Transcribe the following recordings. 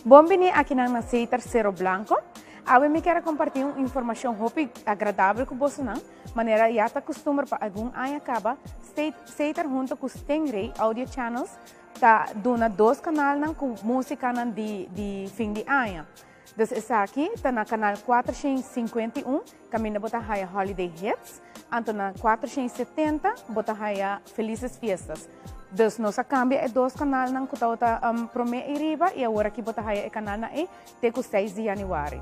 Bon bini akinan na Setar Cero Blanco. Awe mi kier a comparti un informacion hopi agradabel cu bosonan. Manera ya ta custumber pa algun aña caba, Setar hunto cu Stingray Audio Channels ta duna dos canalnan cu musicanan di di fin di aña. Dus esaki ta na canal 451 caminda bo ta haya Holiday Hits, anto na 470 bo ta haya Felices Fiestas. Dus nos a cambia e dos canalnan cu tabata prome ey riba y awor aki bo ta haya e canalnan ey te cu seis di januari.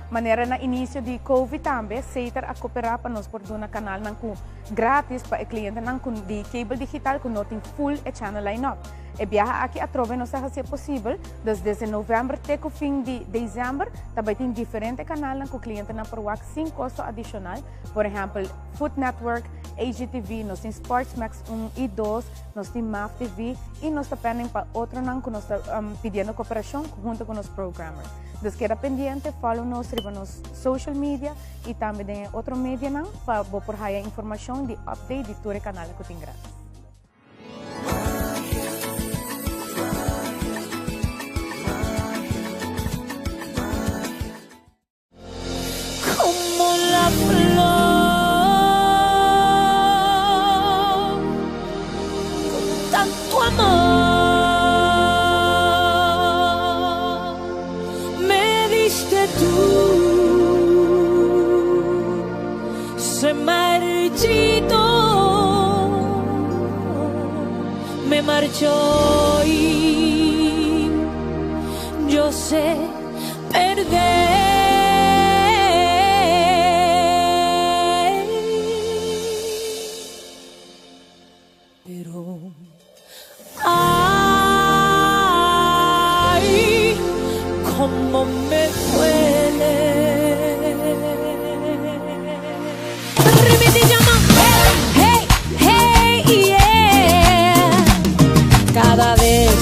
Manera na inicio di Covid tambe, Setar a coopera pa nos por duna canalnan cu gratis pa e clientenan cu di cable digital cu no tin full e channel line-up. E biaha aki atrobe nos a haci e posibel, dus desde november te cu fin di december ta bay tin diferente canalnan cu clientenan por wak sin costo adicional, por ehempel Food Network, HGTV, nos tin Sports Max un y dos, nos tin Maf TV y nos ta pending pa otronan cu nos ta pidiendo cooperacion hunto cu nos programmer. Dus keda pendiente, follow nos riba nos social media y tambe den e otro medianan pa bo por haya informacion di update di tur e canalnan cu tin gratis. Como la flor con tanto amor me diste tú se marchitó me marchó y yo sé perder. Pero ay, como me duele. Ripiti llama, hey, hey, hey, yeah. Cada vez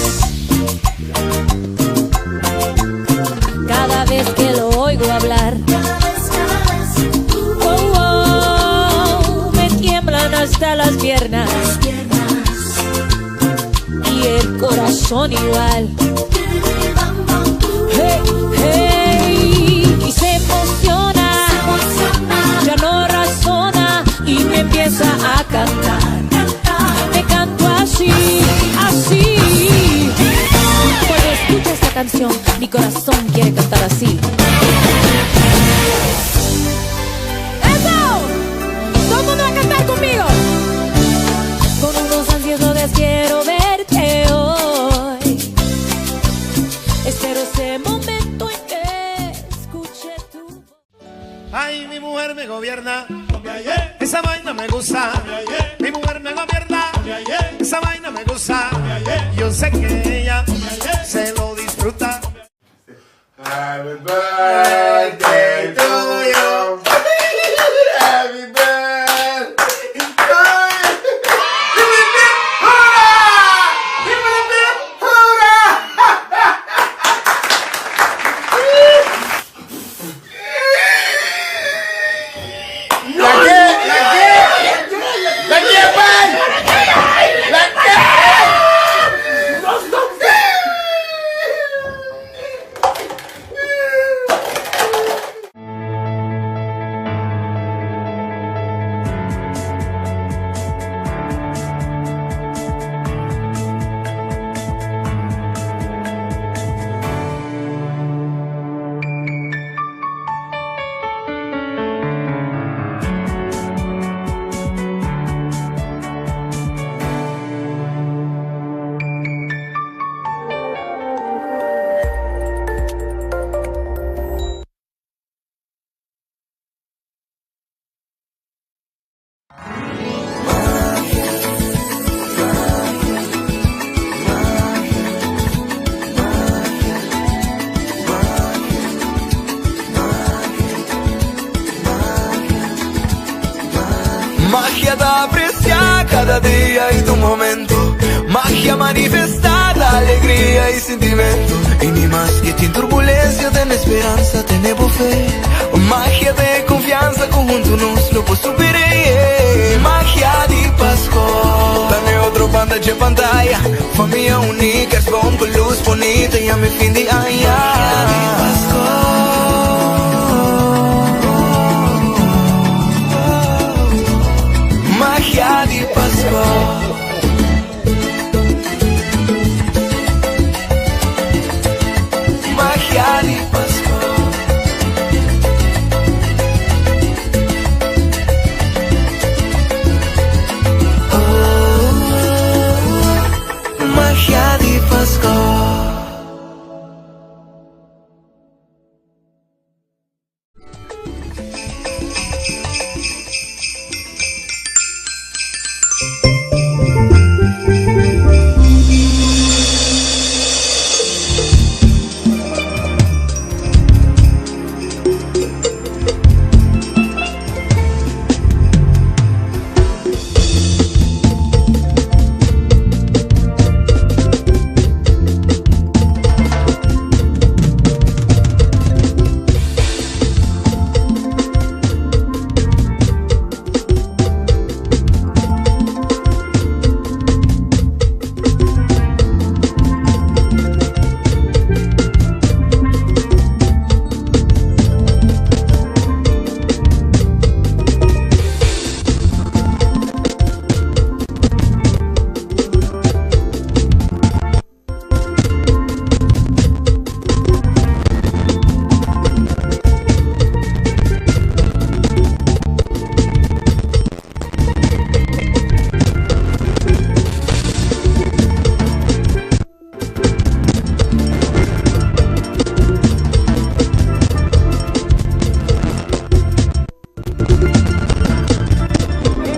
Cada vez que lo oigo hablar Oh, oh, me tiemblan hasta las piernas Y el corazón igual Hey, hey, y se emociona Ya no razona y me empieza a cantar Me canto así, así Cuando escucho esta canción, mi corazón quiere cantar así. ¡Eso! ¡Todo el mundo a cantar conmigo! Con unos ansias locas quiero verte hoy. Espero ese momento en que escuche tu voz. Ay, mi mujer me gobierna. Esa vaina me gusta. Mi mujer me gobierna. Esa vaina me gusta. Yo sé que ella se lo disfruta. Happy birthday to you. Happy birthday to you. Hip hip hurra! Hip hip hurra! Lag'é! Lag'é! Lag'é bai! Lag'é! Magia ta aprecia cada dia y tu momento. Magia manifestada, alegria y sentimento. Y ni mas que tin turbulencia, ten esperanza, tene bo fe. Magia de confianza, cu hunto nos lo por supere. Magia di Pasco. Ta n'e otro banda dje pantaya. Famia uní, kerstboom ku lus bunita i ami fin di aña. Magia di Pasco. Magia di Pasco. Magia di Pasco.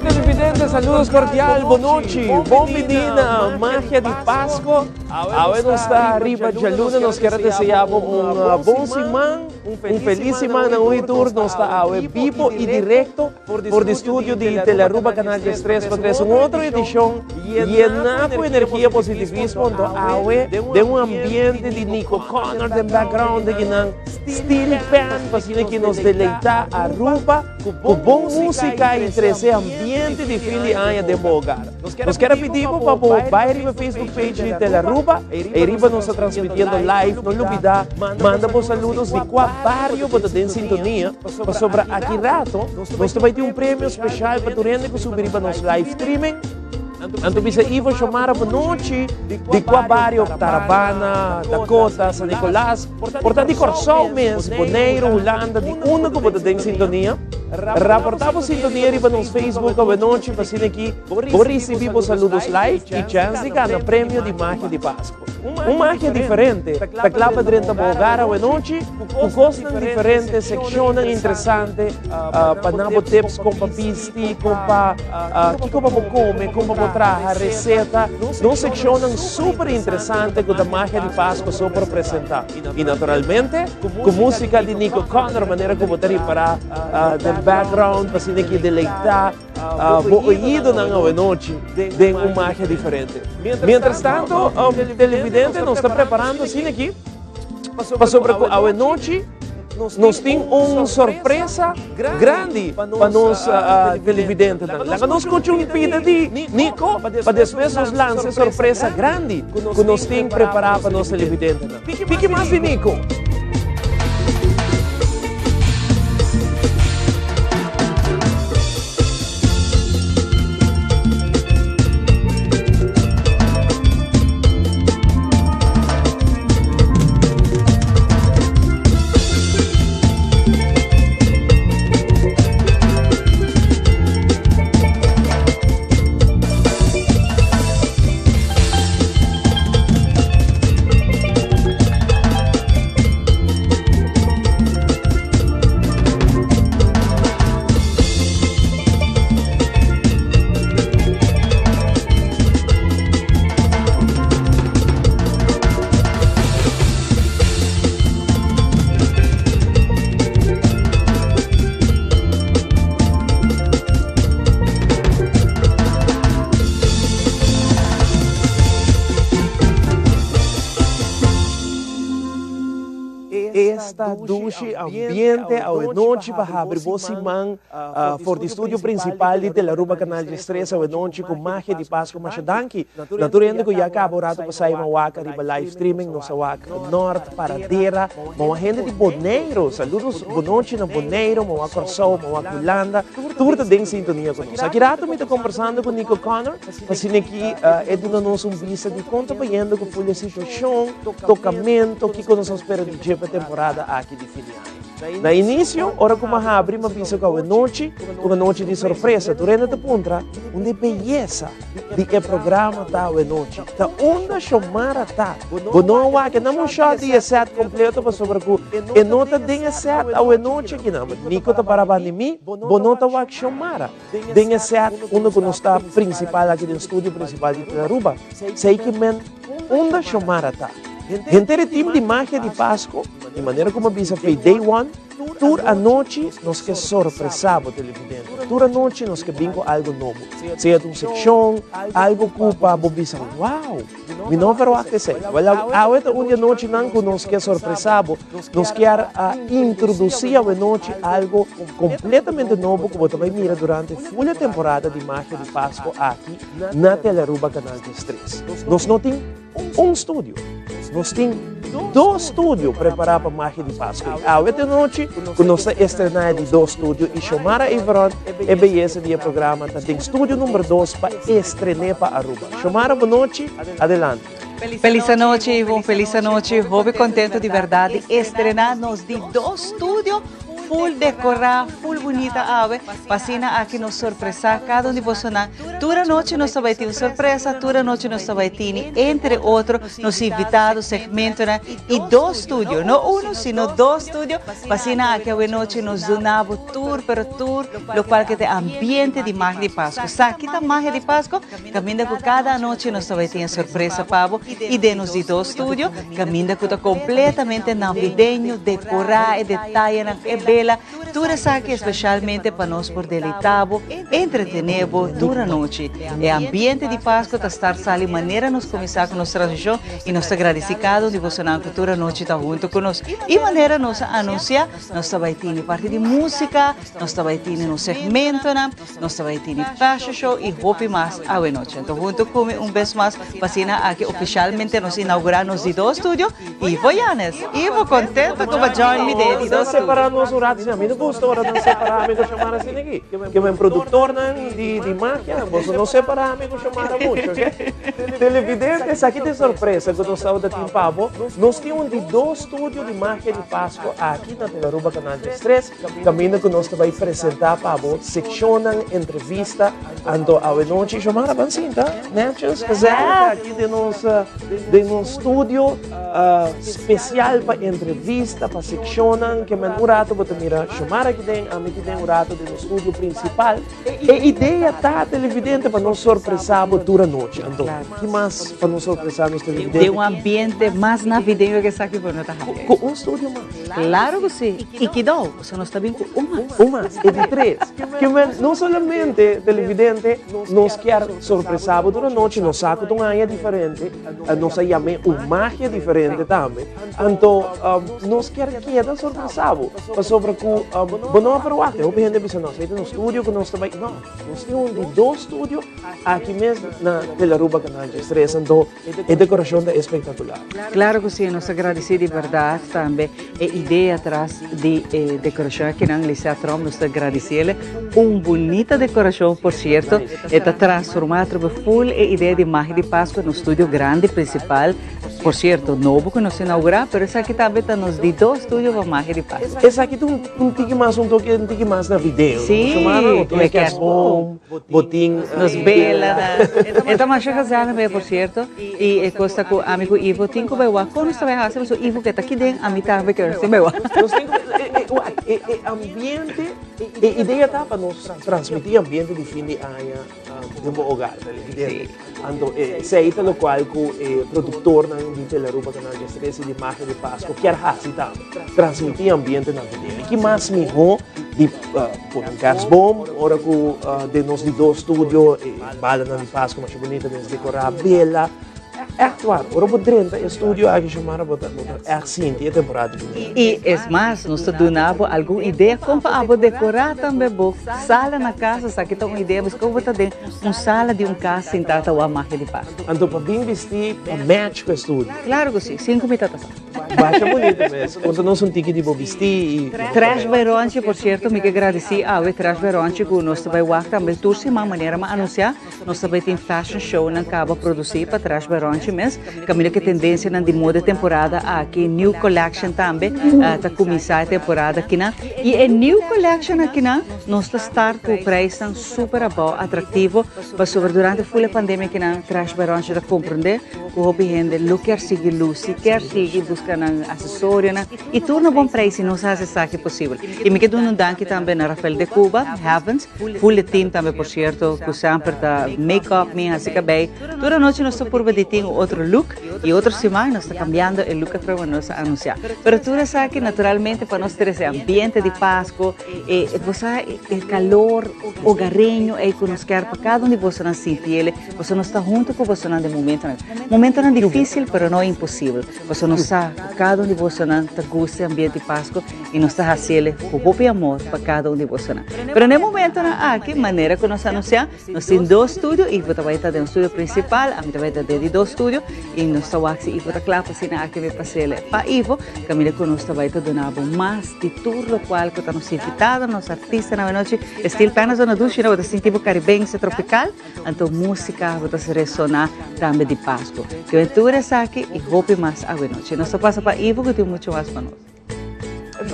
Televidente, saludos cordial, bonochi, bon bini na Magia di Pasco. Awe nos ta riba djaluna, nos kier a desea bo un bon siman, un feliz siman na un y tur. Nos ta awe bibo y directo for di studio di Telearuba Canal 13 pa trece un otro edicion Yená ku energia positivismo anto awe den un ambiente di Nico Connor den background den kinan steel pan pa asina ki nos deleitá Aruba ku bon músika i trese ambiente di fin di aña den bo hogar. Nos kier a pidi bo pa bo bai riba Facebook page di Telearuba, ei riba nos ta transmitiendo live, no lubidá manda bo saludos di kua bario bo ta den sintonia pasobra aki rato nos ta bai tin un premio speshal pa tur hende ku subi riba nos live streaming. Anto bisa Ivo Xiomara bonochi di kua bario Tarabana, Dakota, San Nicolas, por ta di Kòrsou mes, Boneiru, Hulanda, di unda ku bo ta den sintonia. Raportá bo sintonia riba nos Facebook awenochi pa asina aki bo risibí bo saludos live i chèns di gana premio di Magia di Pasku. Un magia diferente ta kla pa drenta bo hogar awenochi ku kosnan diferente, sekshonnan interesante pa na bo tips kon pa bisti, kon pa kiko pa bo kome, kon pa bo traha, reseta. Nos sekshonnan super interesante ku ta Magia di Pasku so por presenta. I naturalmente ku musika di Nico Connor manera ku bo ta ripará den background pa asina ki deleitá Bo oidonan awenochi den un magia diferente. Mientras tanto, televidente, nos ta preparando asina aki pasobra cu awenochi nos tin un sorpresa grandi pa nos televidentenan. Laga nos scucha un pida di Nico pa despues nos lansa e sorpresa grandi cu nos tin prepara pa nos televidentenan. Piki mas di Nico. Esta dushi ambiente awe nochi pa habri bo siman for di studio principal di Telaruba Canal 13 awe nochi cu Magia di Pasco. Masha danki na tur hende cu ya caba un rato pasai ma wak ariba live streaming. Nos a wak Noord, Paradera, ma wak hende di Boneiro. Saludos, bonochi na Boneiro, ma wak Corsou, ma wak Hulanda. Tur ta den sintonia cu nos. Aki rato mi ta combersando cu Nico Connor. Asina ki e duna nos un bista di kon ta bayendo ku full e situashon, tokamento, kiko nos a spera di dje pa e temporada aki di fin di aña. Na inisio, ora ku mi a habri, mi a bisa ku awenochi ta un anochi di sorpresa. Tur hende ta puntra, Unda e beyesa di e programa ta awenochi? Ta unda Xiomara ta? Bo no a wak e nan un shot di e set kompleto pasobra ku e no ta den e set awenochi akinan. Nico ta para banda di mi, bo no ta wak Xiomara. Den e set unda ku nos ta prinsipal aki den studio prinsipal di Aruba, sei ki men unda Xiomara ta. Henter e team di Magia di Pasco, di manera ku mi a bisa fei day one, tur anochi nos ke sorpresa bo televidente. Tur anochi nos ke bin ku algo nobo. Sea ta un sekshon, algo ku pa bo bisa wow! Mi no a verwagt esei. Wel, awe ta un di anochinan ku nos ke sorpresá bo. Nos kier a introdusí awenochi algo kompletamente nobo ku bo ta bai mira durante ful e temporada di Magia di Pasko aki na Telearuba Canal 13. Nos no tin un studio. Nos tin dos studio prepará pa Magia di Pasko. I awe ta e nochi ku nos ta estrená e di dos studio i Xiomara Everon, e beyesa di e programa, ta den studio number dos pa estrené pa Aruba. Xiomara bonochi, adelante. Felis anochi Ivon, felis anochi. Hopi contento di berdad di estrena nos di dos studio full decora, full bunita awe. Pa asina aki nos sorpresa cada un di bosonan. Tur anochi nos ta bay tin un sorpresa, tur anochi nos ta bay tini entre otro nos invitado, segmentonan y dos studio, no uno sino dos studio. Pa asina aki awe nochi nos duna bo tur pero tur locual ke ta e ambiente di Magia di Pasco. Sa ki ta Magia di Pasco? Caminda cu cada anochi nos ta bay tin e sorpresa pa bo y den nos di dos studio, caminda cu ta completamente navideño, decora, e detayenan, e bela, tur esaki especialmente pa nos por deleita bo, entretene bo tur anochi. E ambiente di Pasco ta start sali manera nos cuminsa cu nos transmision y nos ta gradici cada un di bosonan cu tur anochi ta hunto cu nos. Y manera nos a anuncia, nos ta bay tini parti di musica, nos ta bay tini nos segmentonan, Nos ta bai tini fashion show y hopi mas awe nochi. Anto hunto cu mi un bes mas pa asina aki oficialmente nos inaugura nos di dos studio, Ivo Yanes. Ivo, contento cu bo join mi den e di dos studio. Separa nos un rato, mi no gusta ora nan separa mi cu Xiomara asina aki. Ke men productornan di magia, boso no separa mi cu Xiomara mucho, ok? Televidente, esaki ta e sorpresa cu nos tabata tin pa bo. Nos tin un di dos studio di magia di Pasco aki na Telaruba Canal 13. Kaminda ku nos ta bai presentá pa bo sekshonnan, entrevista, anto awenochi Xiomara ban sinta netjes, gezellig aki den nos den nos studio spesial pa entrevista, pa sekshonnan, ke men un rato bo ta mira Xiomara aki den, ami aki den un rato den nos studio prinsipal. E idea ta, televidente, pa nos sorpresá bo tur anochi, anto ki mas pa nos sorpresá nos televidente? Den un ambiente mas navideño ke esaki bo no ta haña. Ku un studio mas. Claro cu si. Y kidou, pasobra nos ta bin cu un mas. Un mas, e di tres. Ke men, no solamente, televidente, nos kier sorpresa bo tur anochi, nos sa cu ta un aña diferente, nos a yam'é un magia diferente tambe, anto nos kier keda sorpresa bo, pasobra cu bo no a verwachta. Hopi hende a bisa nos, ei ta nos studio cu nos ta bai. No, nos tin un di dos studio aki mes na Telaruba Canal 13, anto. E decoracion ta espectacular. Claro cu si, nos ta gradici di berdad tambe e idea tras di e decoracion akinan, Lisette Tromp, nos ta gradiciele. Un bunita decoracion, por cierto, e ta transforma atrobe full e idea di Magia di Pascua, nos studio grandi principal, por cierto, nobo cu nos inaugura, pero esaki tambe ta nos di dos studio pa Magia di Pascua. Esaki ta un tiki mas, un toke un tiki mas navideo. Si, e kerstboom. Bo tin. Nos belanan. E ta masha gezellig bay por cierto. Y e cos ta cu ami cu Ivo tin cu bay wak. Con nos ta bay haci? Pasobra Ivo ke ta aki den, ami tambe ke nos tin bay wak. Nos tin cu wak. E ambiente, e idea ta pa nos transmiti e ambiente di fin di aña den bo hogar, televidente. Anto esey ta locual cu e productornan di Telearuba Canal 13 y di Magia di Pasco kier haci tambe. Transmiti e ambiente navideño. Y ki mas miho di pone un kerstboom ora cu den nos di dos studio e balanan di Pasco masha bunita mes decora, bela. Ègt waar, ora bo drenta e studio aki Xiomara bo ta bo ta ègt sinti e temporada di primavera. I es mas, nos ta duna bo algun idea kon pa abo dekorá tambe bo sala na kas. Esaki ta un idea pasobra bo ta den un sala di un kas sintá ta wak magia di Pasku. Anto pa bin bistí pa match ku e studio. Klaro ku si, sin ku mi ta ta sa. Basha bunito mes. Konta nos un tiki di bo bistí i. Trash by Ronchi, por sierto mi ke gradisí awe Trash by Ronchi ku nos ta bai wak tambe tur siman manera mi a anunsiá. Nos ta bai tin fashion shownan kaba produsí pa Trash by Ronchi mes. Kaminda ku e tendensianan di moda e temporada aki, new collection tambe ta kuminsá e temporada akinan. I e new collection akinan nos ta start ku preisnan super abou, atraktivo, pasobra durante ful e pandemia akinan Trash by Ronchi ta komprendé ku hopi hende lo kier sigui lusi, kier sigui buska nan asesorionan i tur na bon preis i nos a hasi esaki posibel. I mi ke duna un danki tambe na Rafael de Cuba, Heavens, Full e team tambe por cierto cu semper ta make up mi haci cabey. Tur anochi nos ta purba di tin un otro look y otro siman nos ta cambiando e look atrobe nos a anuncia. Pero tur esaki naturalmente pa nos trece ambiente di Pasco, e bo sa e calor hogareño ey cu nos kier pa cada un di bosonan sinti el, pasobra nos ta hunto cu bosonan den momentonan. Momentonan dificil pero no imposibel. Pasobra nos sa cu cada un di bosonan ta gusta e ambiente di Pasco y nos ta haciele cu hopi amor pa cada un di bosonan. Pero na e momentonan aki, manera cu nos a anuncia, nos tin dos studio, Ivo ta bay ta den studio principal, ami ta bay ta den di dos studio y nos ta wak si Ivo ta cla pa asina aki mi pasele pa Ivo, caminda cu nos ta bay ta duna bo mas di tur locual cu ta nos invitado, nos artistanan awenochi. E steel pan a zona dushi, no? Bo ta sinti bo caribense tropical. Anto músika bo ta resoná tambe di Pasku. Ke men tur esaki i hopi mas awenochi. Nos ta pasa pa Ivo ku tin muchu mas pa nos.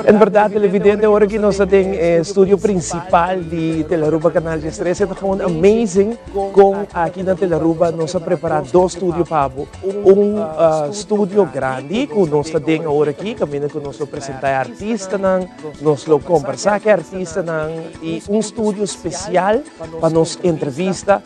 En berdad televidente ora ki nos ta den e studio principal di Telearuba Canal 13 e ta gewoon amazing con aki na Telearuba nos a prepara dos studio pa bo. Un studio grandi cu nos ta den awor aki caminda cu nos lo presenta e artistanan, nos lo combersa cu e artistanan y un studio special pa nos entrevista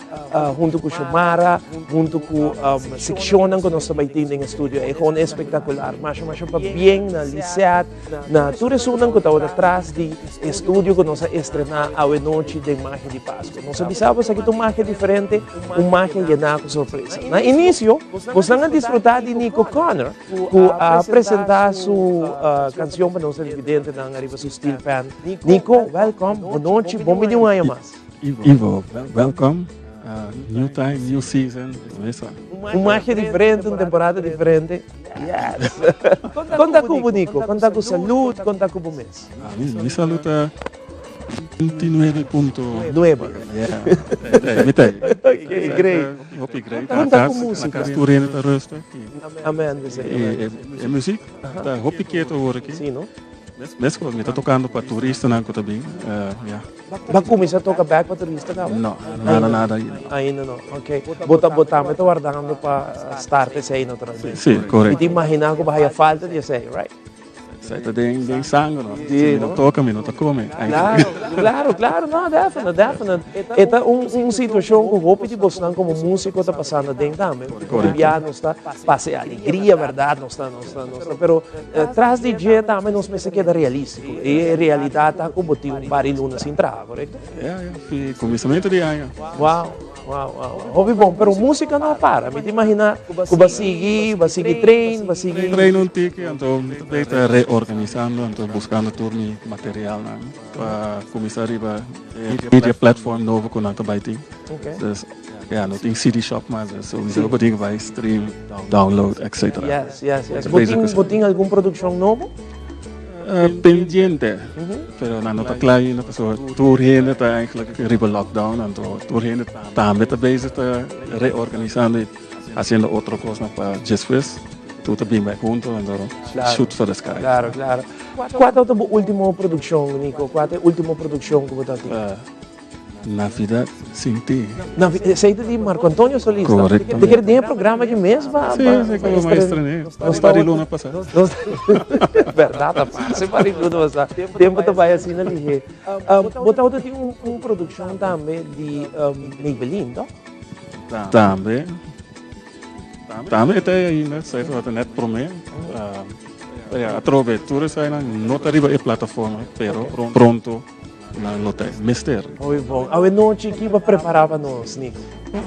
hunto cu Xiomara, hunto cu seccionnan cu nos ta bay tin den e studio. E gewoon espectacular. Masha masha pabien na Lisette, na tur esunnan cu tabata tras di e studio cu nos a estrena awe nochi den Magia di Pascu. Nos a bisa bo esaki ta un magia diferente, un magia yena cu sorpresa. Na inicio, bosnan a disfruta di Nico Connor cu a presenta su cancion pa nos televidentenan ariba su steel pan. Nico, welcome, bon nochi, bon bini un aña mas. Ivo, welcome, new time, new season, mesa. Un magia diferente, un temporada diferente, yes. Con ta cu bo Nico? Con ta cu salud? Con ta cu bo mes? Mi salud ta 29 punto Nuebe. Yeah, mi ta ey. Ok, great. Hopi great. Con ta cu musica? Na cas tur hende ta rustig. Amen, mi sey. E muziek ta hopi keto awor aki. Si, no? Mescos, mi ta tocando pa turistanan cu ta bin, ya. Bo a cuminsa toca bek pa turista caba? No, nada, nada ainda. Ainda no, ok. Bo ta, bo tambe ta wardando pa start esey naturalmente. Si, correcto. Mi ta imagina cu bo haya falta di esey, right? Esey ta den, den sanger, no. Si mi no toca, mi no ta come. Claro, claro, claro, no, definite, definite. E ta un, un situacion cu hopi di bosnan como musico ta pasando aden tambe. Hopi bia nos ta pasa e alegria, berdad, nos ta, nos ta, nos ta, pero tras di dje tambe nos mester keda realistico. E realidad ta cu bo tin un par di luna sin traha, corecto? Ya, ya, fi cuminsamentu di aña. Wow, wow, wow, hopi bon, pero musica no a para. Mi ta imagina cu bo a sigui, bo a sigui train, bo a sigui. Train un tiki, anto mi ta bay ta reorganisando, anto buscando tur mi materialnan pa cuminsa riba e media platform nobo cu nan ta bay tin. Dus ya, no tin CD shop mas, dus sowieso bo tin cu bay stream, download, etcetera. Yes, yes, yes. Bo tin, bo tin algun produccion nobo? Pendiente, pero nan no ta cla ainda pasobra tur hende ta eigenlijk riba lockdown, anto tur hende tambe ta bezig ta reorganisando y haciendo otro cosnan pa despues tur ta bin bek hunto anto shoot for the sky. Claro, claro. Cua ta bo ultimo produccion, Nico? Cua ta e ultimo produccion cu bo ta tin? Navidad sin ti. Esey ta di Marco Antonio Solís. Correctamente. Te kere den e programa aki mes ba. Sí, sí, como ma estrené. Nos par di luna pasá. Berdad, ta parse par di luna pasá. Tempo ta bai asina lihé. Bo tabata tin un produccion tambe di Maybelline, toh? Tambe. Tambe e ta ainda, esei tabata net promé. Atrobe, tur eseinan no ta riba e plataforma, pero pronto. Nan lo ta mester. Hopi bon. Awe nochi ki bo a prepara pa nos, Nico?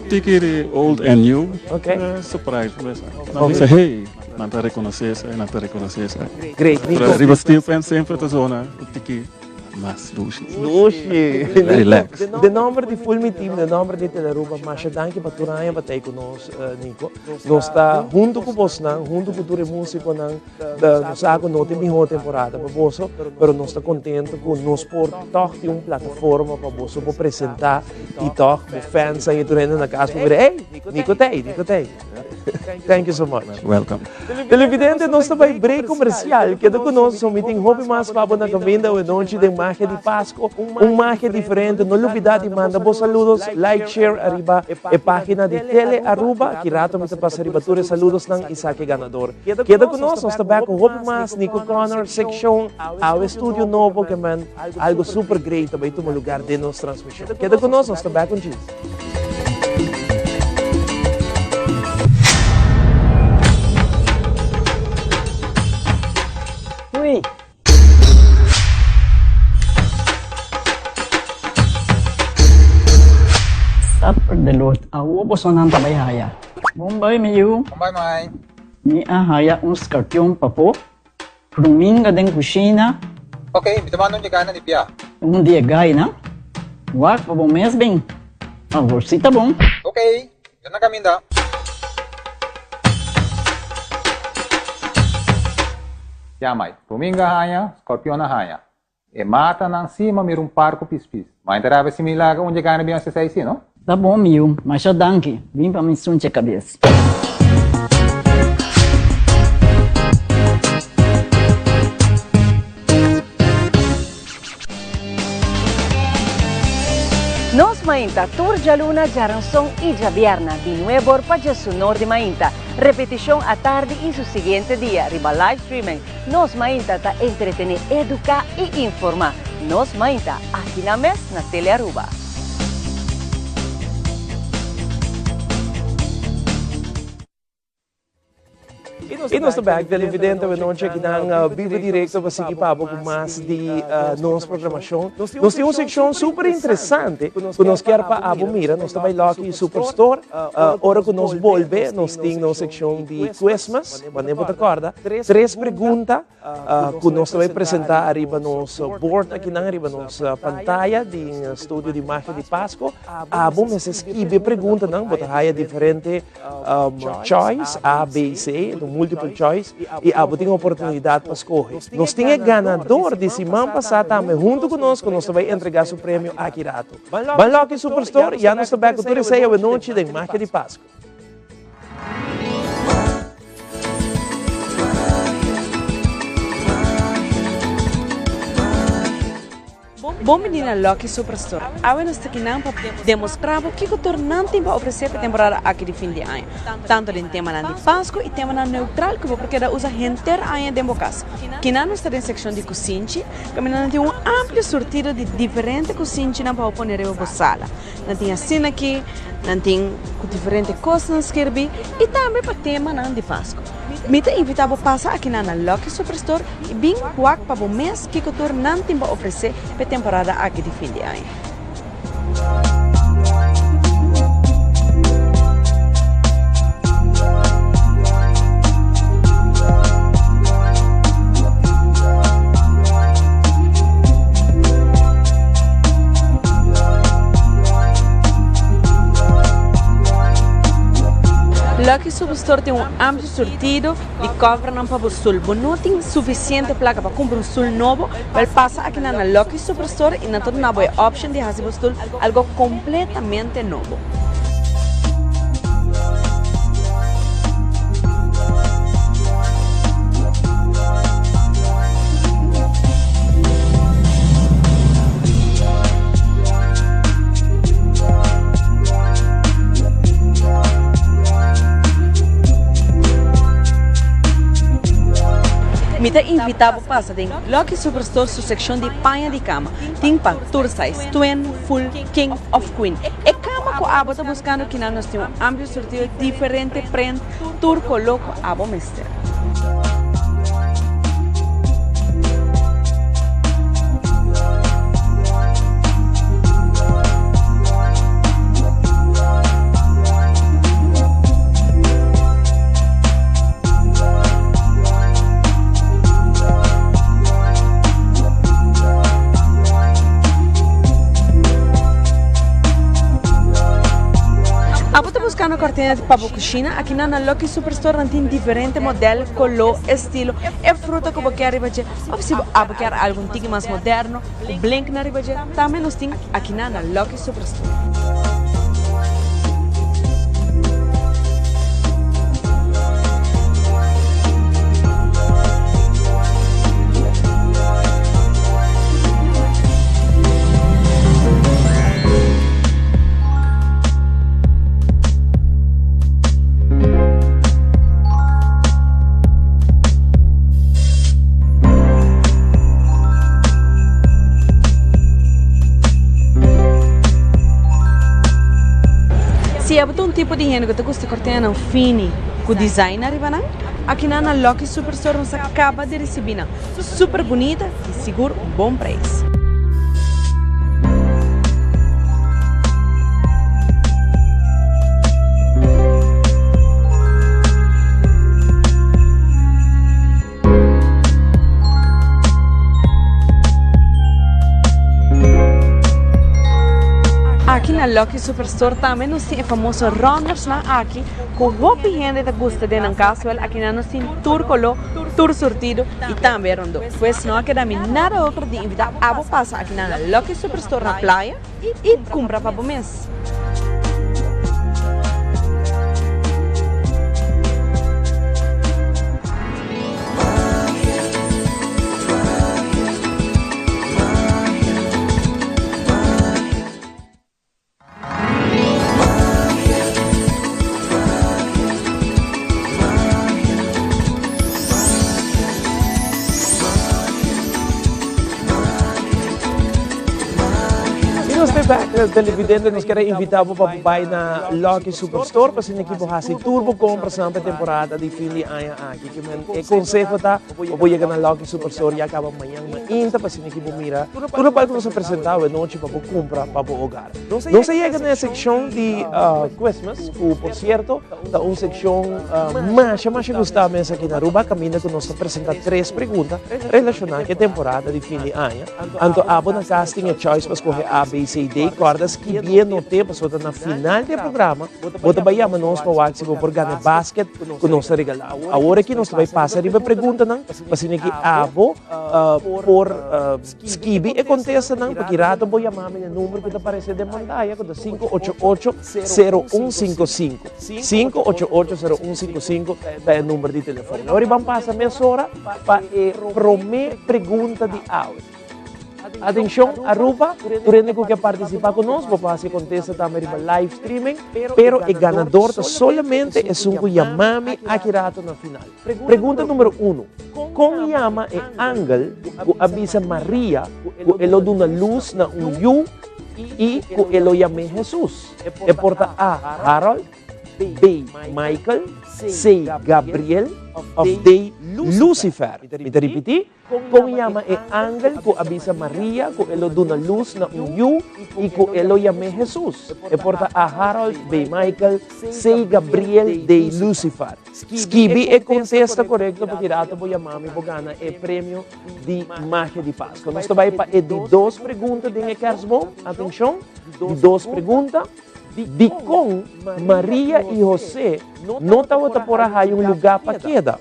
Tiki di old and new. Ok. Surprise bo mester. Nan bisa hey, nan ta reconoce esei, nan ta reconoce esei. Great, Nico. Pero riba steel pan semper ta zona un tiki mas dushi. Dushi. Relax. Den nomber di full mi team, den nomber di Telearuba, masha danki pa tur aña pa ta ei cu nos, Nico. Nos ta hunto cu bosnan, hunto cu tur e musiconan. Nos sa ku no ta e mihó temporada pa boso, pero nos ta kontento ku nos por tòg tin un plataforma pa boso por presentá i tòg bo fansnan i tur hende na kas por mira, ey, Nico ta ei, Nico ta ei. Thank you so much. Welcome. Televidente, nos ta bai break komersial. Keda ku nos, so mi tin hopi mas pa bo na kaminda awe nochi den Magia di Pasko, un magia diferente. No lubidá di manda bo saludos, like, share ariba e página di Tele Aruba. Ki rato mi ta pasa riba tur e saludosnan i sa ke ganador. Keda ku nos, nos ta bek ku hopi mas Nico Connor sekshon Awe Studio Nobo ke men algo super great ta bai tuma lugar den nos transmishon. Keda ku nos, nos ta bek un djis. Hui. Supper de lot. Awo bosonan ta bai haya. Bon bai mi yu. Bon bai mai. Mi a haya un skarpion pafó. Ruminga den kushina. Ok, mi ta manda un dje na di bia. Un di e gainan. Wak pa bo mes bin. Awor si ta bon. Ok, mi ta na kaminda. Ya mai, ruminga haña, scorpion a haña. E matanan si ma mira un par ku pispis. Ma e ta rabia si mi laga un dje gana bin hasi esei si, no? Ta bon mi yu, masha danki. Bin pa mi sunche kabes. Nos Mainta tur djaluna, djaranson i djabièrna di nuebor pa djesunor di mainta. Repetishon atardi i su siguiente dia riba live streaming. Nos Mainta ta entretené, eduká i informá. Nos Mainta, aki na mes na Telearuba. I nos ta bek televidente awenochi akinan bibo direkto pa sigui pa bo ku mas di nos programashon. Nos tin un sekshon super interesante ku nos kier pa abo mira. Nos ta bai Lucky Superstore. Ora ku nos bolbe nos tin nos sekshon di Christmas. Wanneer bo ta kòrda tres pregunta ku nos ta bai presentá ariba nos bord akinan, ariba nos pantaya den studio di Magia di Pasco. Abo mester skibi e preguntanan, bo ta haya diferente choice, A, B, C, e ta un multiple choice, i abo tin oportunidat pa skohe. Nos tin e ganador di siman pasá tambe huntu ku nos ku nos ta bai entregá su premio aki rato. Ban Lucky Superstore, ya nos ta bek ku tur esei awenochi den Magia di Pasco. Bon bini na Lucky Superstore. Awe nos ta kinan pa demostra bo kiko tur nan tin pa ofresé pa e temporada aki di fin di aña. Tantu den temanan di Pasku i temanan neutral ku bo por keda usa henter aña den bo kas. Kinan nos ta den sekshon di kusinchi, kaminda nan tin un amplio surtido di diferente kusinchinan pa bo pone riba bo sala. Nan tin asina aki, nan tin ku diferente kosnan skirbi i tambe pa temanan di Pasku. Mi ta invitá bo pasa akinan na Lucky Superstore i bin wak pa bo mes kiko tur nan tin pa ofresé pa e temporada aki di fin di aña. Lucky Superstore tin un amplio surtido di covernan pa bo stoel. Bo no tin suficiente placa pa cumpra un stoel nobo? Wel pasa akinan na Lucky Superstore y nan ta duna bo e option di haci bo stoel algo completamente nobo. Mi ta invita bo pasa den Lucky Superstore su seccion di paña di cama. Tin pa tur size, twin, full, king of queen. E cama cu abo ta buscando kinan nos tin un amplio surtido diferente prent tur color cu abo mester. Abo ta buscando cortina pa bo cushina? Aki nan na Lucky Superstore nan tin diferente model, color, estilo, e fruta cu bo kier riba dje of si bo abo kier algo un tiki mas moderno cu blink na riba dje tambe nos tin aki nan na Lucky Superstore. Si abo ta un tipo di hende ku ta gusta kortinanan fini ku design ariba nan, akinan na Lucky Superstore nos a kaba di risibí nan. Super bunita y sigur un bon prijs. Aki na Lucky Superstore tambe nos tin e famoso runnersnan aki cu hopi hende ta gusta den nan cas. Wel aki nan nos tin tur color. Tur surtido y tambe rondó. Pues no a keda mi nada otro di invita abo pasa aki na Lucky Superstore na Playa y cumpra pa bo mes. Y nos ta back, televidente, nos quiere invita bo pa bay na Lucky Superstore pa asina ki bo haci tur bo comprasnan pa e temporada di fin di aña aki. Ki men e conseho ta pa bo yega na Lucky Superstore ya caba mañan mainta pa asina ki bo mira tur locual cu nos a presenta awe nochi pa bo cumpra pa bo hogar. Nos a yega na e seccion di Christmas, cu por cierto ta un seccion masha masha gusta mes aki na Aruba, caminda cu nos ta presenta tres pregunta relaciona cu e temporada di fin di aña. Anto abo na cas tin e choice pa scoge A, B, C, D. Corda skibie note pasobra ta na final di e programa bo ta bay yama nos pa wak si bo por gana e basket cu nos ta regala. Awor aki nos ta bay pasa riba e preguntanan pa asina ki abo por Skibi e kontestanan pa ki rato bo yama mi na e number ku ta aparesé den pantaya ku ta 588-0155. 588-0155 ta e number di telefòn. Awor i ban pasa mesora pa e promé pregunta di awe. Atenshon Aruba, tur hende ku ke partisipá ku nos bo por hasi e kontesta tambe riba live streaming, pero e ganador ta solamente esun ku yama mi aki rato na final. Pregunta numero uno, Kon yama e angel ku a bisa Maria ku e lo duna lus na un yu i ku e lo yam'é Hesus? E por ta A, Harold, B, Michael, C, Gabriel òf D, Lucifer? Mi ta ripití, Kon yama e angel ku a bisa Maria ku e lo duna lus na un yu i ku e lo yam'é Hesus? E por ta A, Harold, B, Michael, C, Gabriel, D, Lucifer. Skibi e kontesta korekto pa ki rato bo yama mi bo gana e premio di Magia di Pascua. Nos ta bai pa e di dos pregunta den e kerstboom. Atenshon, di dos pregunta. Dikon Maria i Hosé no tabata por a haya un lugá pa keda?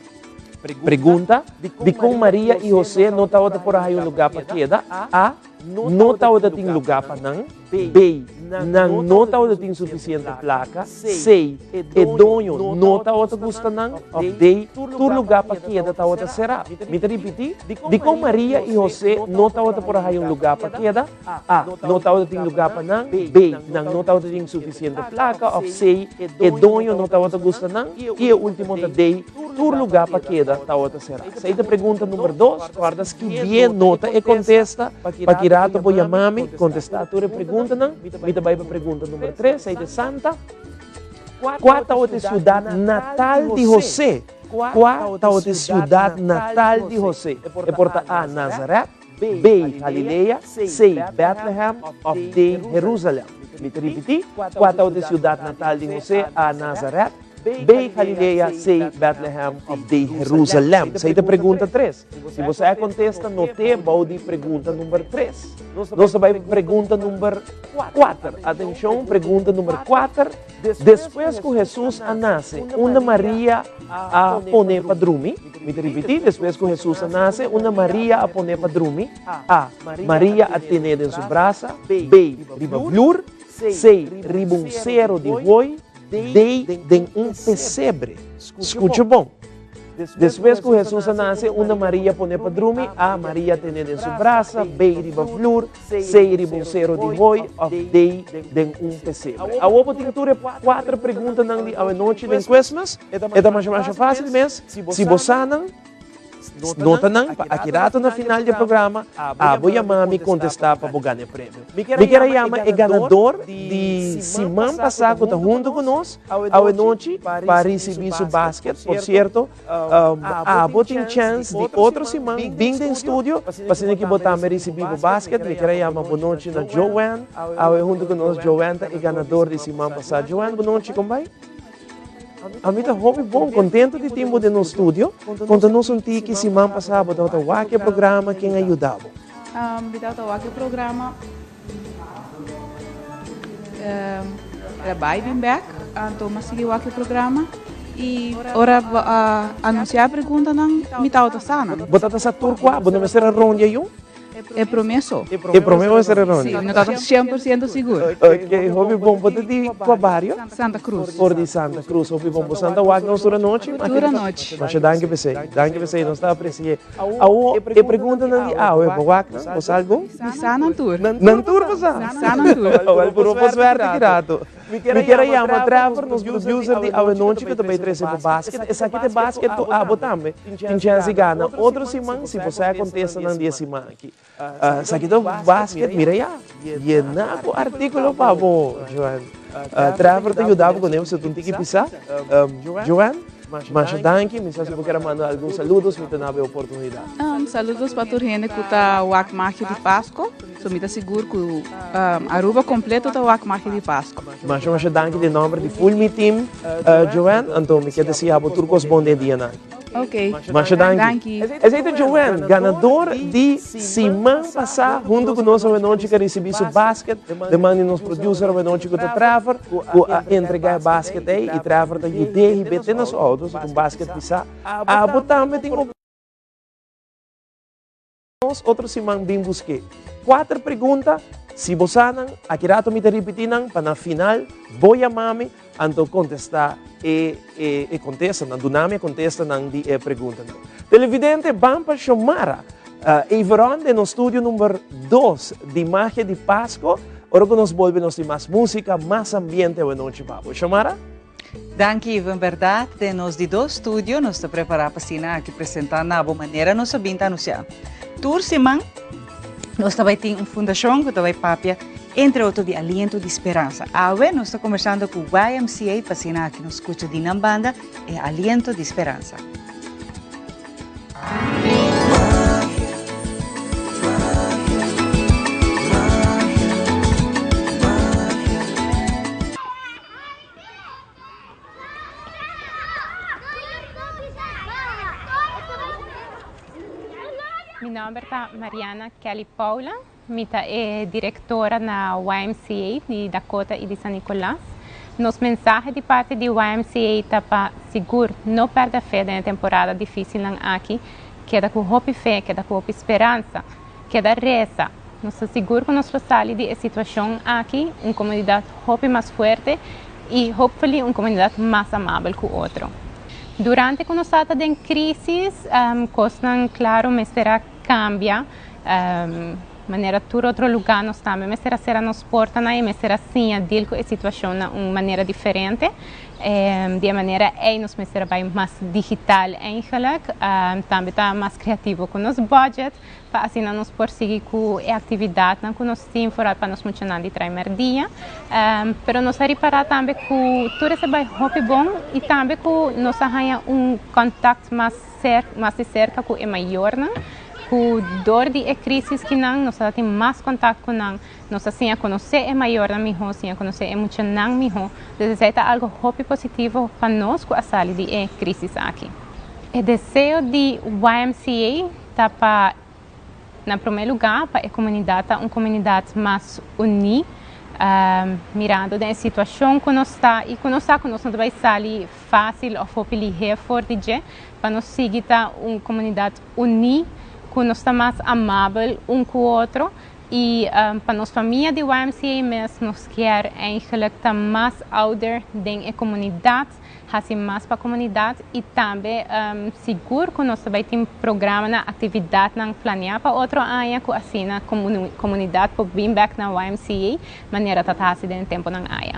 Pregunta, Dikon Maria i Hosé no tabata por a haña un lugá pa keda? A. No tabata tin lugá pa nan. B. Nan no tabata tin sufisiente plaka. C. E doño no tabata gusta nan. Òf D. Tur lugá pa keda tabata será. Mi ta ripití, Dikon Maria i Hosé no tabata por a haña un lugá pa keda? A. No tabata tin lugá pa nan. B. Nan no tabata tin sufisiente plaka. Òf C. E doño no tabata gusta nan. I e último ta D. Tur lugá pa keda tabata será. Esei ta pregunta number dos. Kòrda skibié nota e kontesta. Pa ki rato bo yama mi, kontestá tur e preguntanan. Mi ta bai pa pregunta number tres. Esei ta Santa. Kua tabata e siudat natal di Hosé? Kua tabata e siudat natal di Hosé? E por ta A. Nazarèt. B, Galilea, C, Bethlehem òf D, Herusalèm? Mi ta ripití, kua tabata e siudat natal di Hosé? A, Nazarèt. B. Galilea, C. Bethlehem òf D. Herusalèm? Esei ta pregunta tres. Si bo sa e kontesta, not'é bou di pregunta number tres. Nos ta bai pa pregunta number kuater. Atenshon, pregunta number kuater, Despues ku Hesus a nase, unda Maria a pon'é pa drumi? Mi ta ripití, despues ku Hesus a nase, unda Maria a pon'é pa drumi? A. Maria a ten'é den su brasa. B. Riba vlur. C. Riba un sero di hoi. D. Den un pesebre. Skucha bon. Despues ku Hesus a nase, unda Maria pon'é pa drumi? A. Maria ten'é den su brasa. B. Riba vlur. C. Riba un sero di hoi. Òf D. Den un pesebre. Awor bo tin tur e kuater preguntanan di awenochi den Christmas. E ta masha masha fásil mes. Si bo sa nan, Nota nan pa aki rato na final di e programa abo yama mi kontestá pa bo gana e premio. Mi kier a yama e ganador di siman pasá ku ta huntu ku nos awenochi pa risibí su basket. Por sierto, abo tin chèns di otro siman bin den studio pa asina ki bo tambe risibí bo basket. Mi kier a yama bonochi na Joanne awe huntu ku nos. Joanne ta e ganador di siman pasá. Joanne, bonochi, kon bai? Ami ta hopi bon, contento di tin bo den nos studio. Conta nos un tiki siman pasa bo tabata wak e programa, ken a yuda bo? Mi tabata wak e programa el a bai bin bek, anto mi a sigui wak e programa y ora bo a anuncia e preguntanan mi tabata sa nan. Bo tabata sa tur cua? Bo no mester a rondia yu? E promé so. E promé bo mester a rondia? Sí, mi no tabata 100% sigur. Ok, hopi bon. Bo ta di kua bario? Santa Cruz. For di Santa Cruz. Hopi bon. Bo santa wak nos tur anochi? Tur anochi. Masha danki p'esei. Danki p'esei. Nos ta apresi'é. Awo, e preguntanan di awe, bo wak nan? Bo sa algun? Mi sa nan tur. Nan tur bo sa? Mi sa nan tur. Awel, puru bo suerte ki rato. Mi kier a yama Trevor, nos producer di awenochi ku ta bai trese bo basket. Esaki ta e basket ku abo tambe tin chèns di gana otro siman si bo sa e kontestanan di e siman aki. Esaki ta basket, mira ya, yená ku artíkulo pa bo, Joanne. Trevor ta yuda bo kuné, pasobra ta un tiki pisá. Joanne, masha danki. Mi sa si bo kier a manda algun saludos, mi ta na bo e oportunidat. Saludos pa tur hende ku ta wak magia di Pasko. So mi ta sigur ku Aruba kompleto ta wak magia di Pasco. Masha masha danki den nomber di full mi team Joanne, anto mi ke deseá bo tur kos bon den e dianan aki. Ok. Masha danki. Danki. Esei ta Joanne, ganador di siman pasá huntu ku nos awenochi ku a risibí su basket den man di nos producer awenochi ku ta Trevor ku a entregá e basket ei i Trevor ta yud'é hib'é te na su auto, so ta un basket pisá. Abo tambe tin. Nos otro siman bin busk'é. Kuater pregunta, si bo sa nan, aki rato mi ta ripití nan pa na final bo yama mi anto kontestá e e kontestanan, duna mi e kontestanan di e preguntanan. Televidente, ban pa Shomara Everon den nos studio number dos di Magia di Pasco. Ora ku nos bolbe nos tin mas músika, mas ambiente awenochi pa bo. Shomara? Danki Ivo, en berdad den nos di dos studio nos ta prepara pa asina aki presenta na bo manera nos a bin ta anuncia. Tur siman nos ta bay tin un fundacion cu ta bay papia entre otro di aliento di speransa. Awe nos ta conversando cu YMCA pa asina aki nos scucha di nan banda e aliento di speransa. Mi nomber ta Mariana Kelly Paula, mi ta e directora na YMCA di Dakota y di San Nicolas. Nos mensahe di parti di YMCA ta pa sigur no perde fe den e temporada dificilnan aki, keda cu hopi fe, keda cu hopi speransa, keda reza. Nos ta sigur cu nos lo sali di e situacion aki un comunidad hopi mas fuerte y hopefully un comunidad mas amabel cu otro. Durante cu nos ta den crisis, cosnan claro mester a cambia, manera tur otro lugar nos tambe mester a cera nos portanan y mester a siña deal cu e situacion na un manera diferente. Di e manera ey nos mester a bay mas digital eigenlijk, tambe ta mas creativo cu nos budget. Pa asina nos por sigui ku e aktividatnan ku nos tin foral pa nos muchanan di trae mèrdia. Pero nos a ripará tambe ku tur esei bai hopi bon i tambe ku nos a haña un kòntakt mas ser mas di serka ku e mayornan. Ku dor di e krísis kinan nos ta tin mas kontak ku nan, nos ta siña konosé e mayornan mihó, siña konosé e muchanan mihó. Dus esei ta algu hopi positivo pa nos ku a sali di e krísis aki. E deseo di YMCA ta pa na promé lugá pa e komunidat ta un komunidat mas uní, mirando den e situashon ku nos ta i ku nos sa ku nos no ta bai sali fásil òf hopi lihé for di dje, pa nos sigui ta un komunidat uní, ku nos ta mas amabel un ku otro i pa nos famia di YMCA mes nos kier eigenlijk ta mas ouder den e komunidat, hasi mas pa komunidat i tambe sigur ku nos ta bai tin programanan, aktividatnan planeá pa otro aña ku asina komunidat por bin bèk na YMCA manera ta ta hasi den e tempunan aya.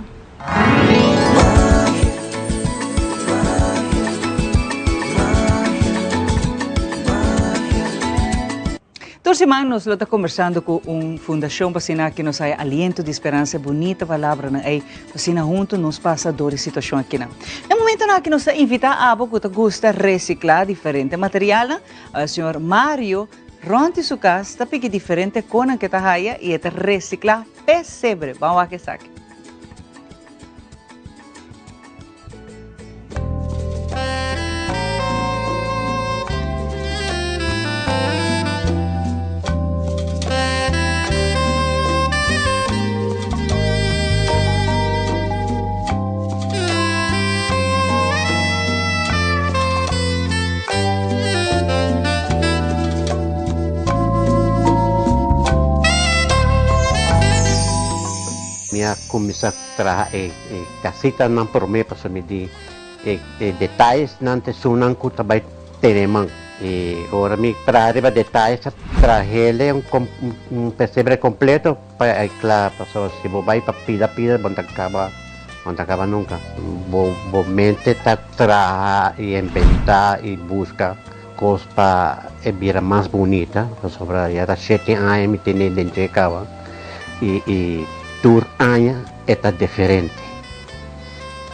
Tur siman nos lo ta kombersando ku un fundashon pa asina ki nos haya aliento di speransa e bunita palabranan ei pa asina huntu nos pasa dor e situashon akinan. Na momentonan aki nos ta invitá abo ku ta gusta resiklá diferente materialnan. Señor Mario rònt di su kas ta piki diferente konan ke ta haya i e ta resiklá pesebre. Ban wak esaki. Mi a kuminsá traha e kasitanan promé pasobra mi di e detayesnan ta esunnan ku ta bai tene man. I ora mi traha riba detayes a trahele un pesebre kompleto pa e kla pasobra si bo bai pa pida pida bo no ta kaba bo no ta kaba nunka. Bo mente ta traha i inventá i buska kos pa e bira mas bunita pasobra ya ta shete aña mi tene den dje kaba i i tur aña e ta diferente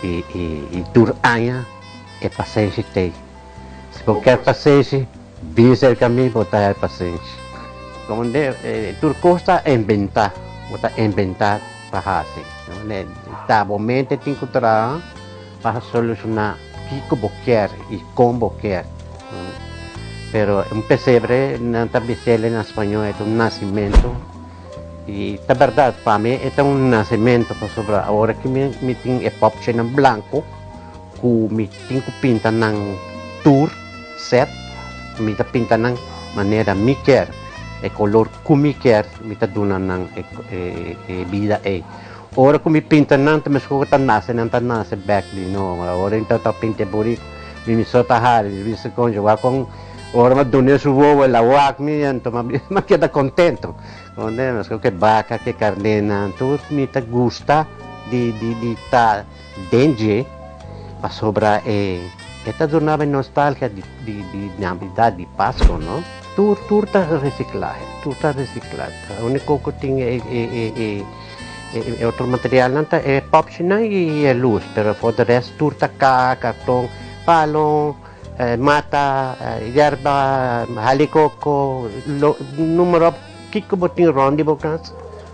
i i i tur aña e pasenshi t'ei si bo kier pasenshi bin serka mi bo ta haya pasenshi donde tur kos ta inventá bo ta inventá pa hasi ta bo mente tin ku traha. Pa solushoná kiko bo kier i kon bo kier. Pero un pesebre nan ta bis'el na spañó e ta un nasimentu i ta bèrdat pa mi e ta un nasimentu pasobra awor aki mi tin e pòpchinan blanku ku mi tin ku pinta nan tur sèt mi ta pinta nan manera mi kier e kolor ku mi kier mi ta duna nan e bida ei. Ora ku mi pinta nan ta meskos ku ta nase nan ta nase bek di nobo. Ora mi tabata pinta e buriku mi mi so ta hari mi bisa konchi wak kon ora mi a dun'e su wowo el a wak mi anto mi a keda kontento. Konde meskos ku e baka ku e karnénan tur mi ta gusta di di di ta den dje pasobra e e ta duna mi nostalgia di di di navidat di pasko no. Tur tur ta resiklahe tur ta resikla uniko ku tin e e e. E otro materialnan ta e popshinan i e lus, pero for de rest tur ta kaha, karton, palo, mata, yerba, halikoko, noem maar op, kiko bo tin rond di bo kas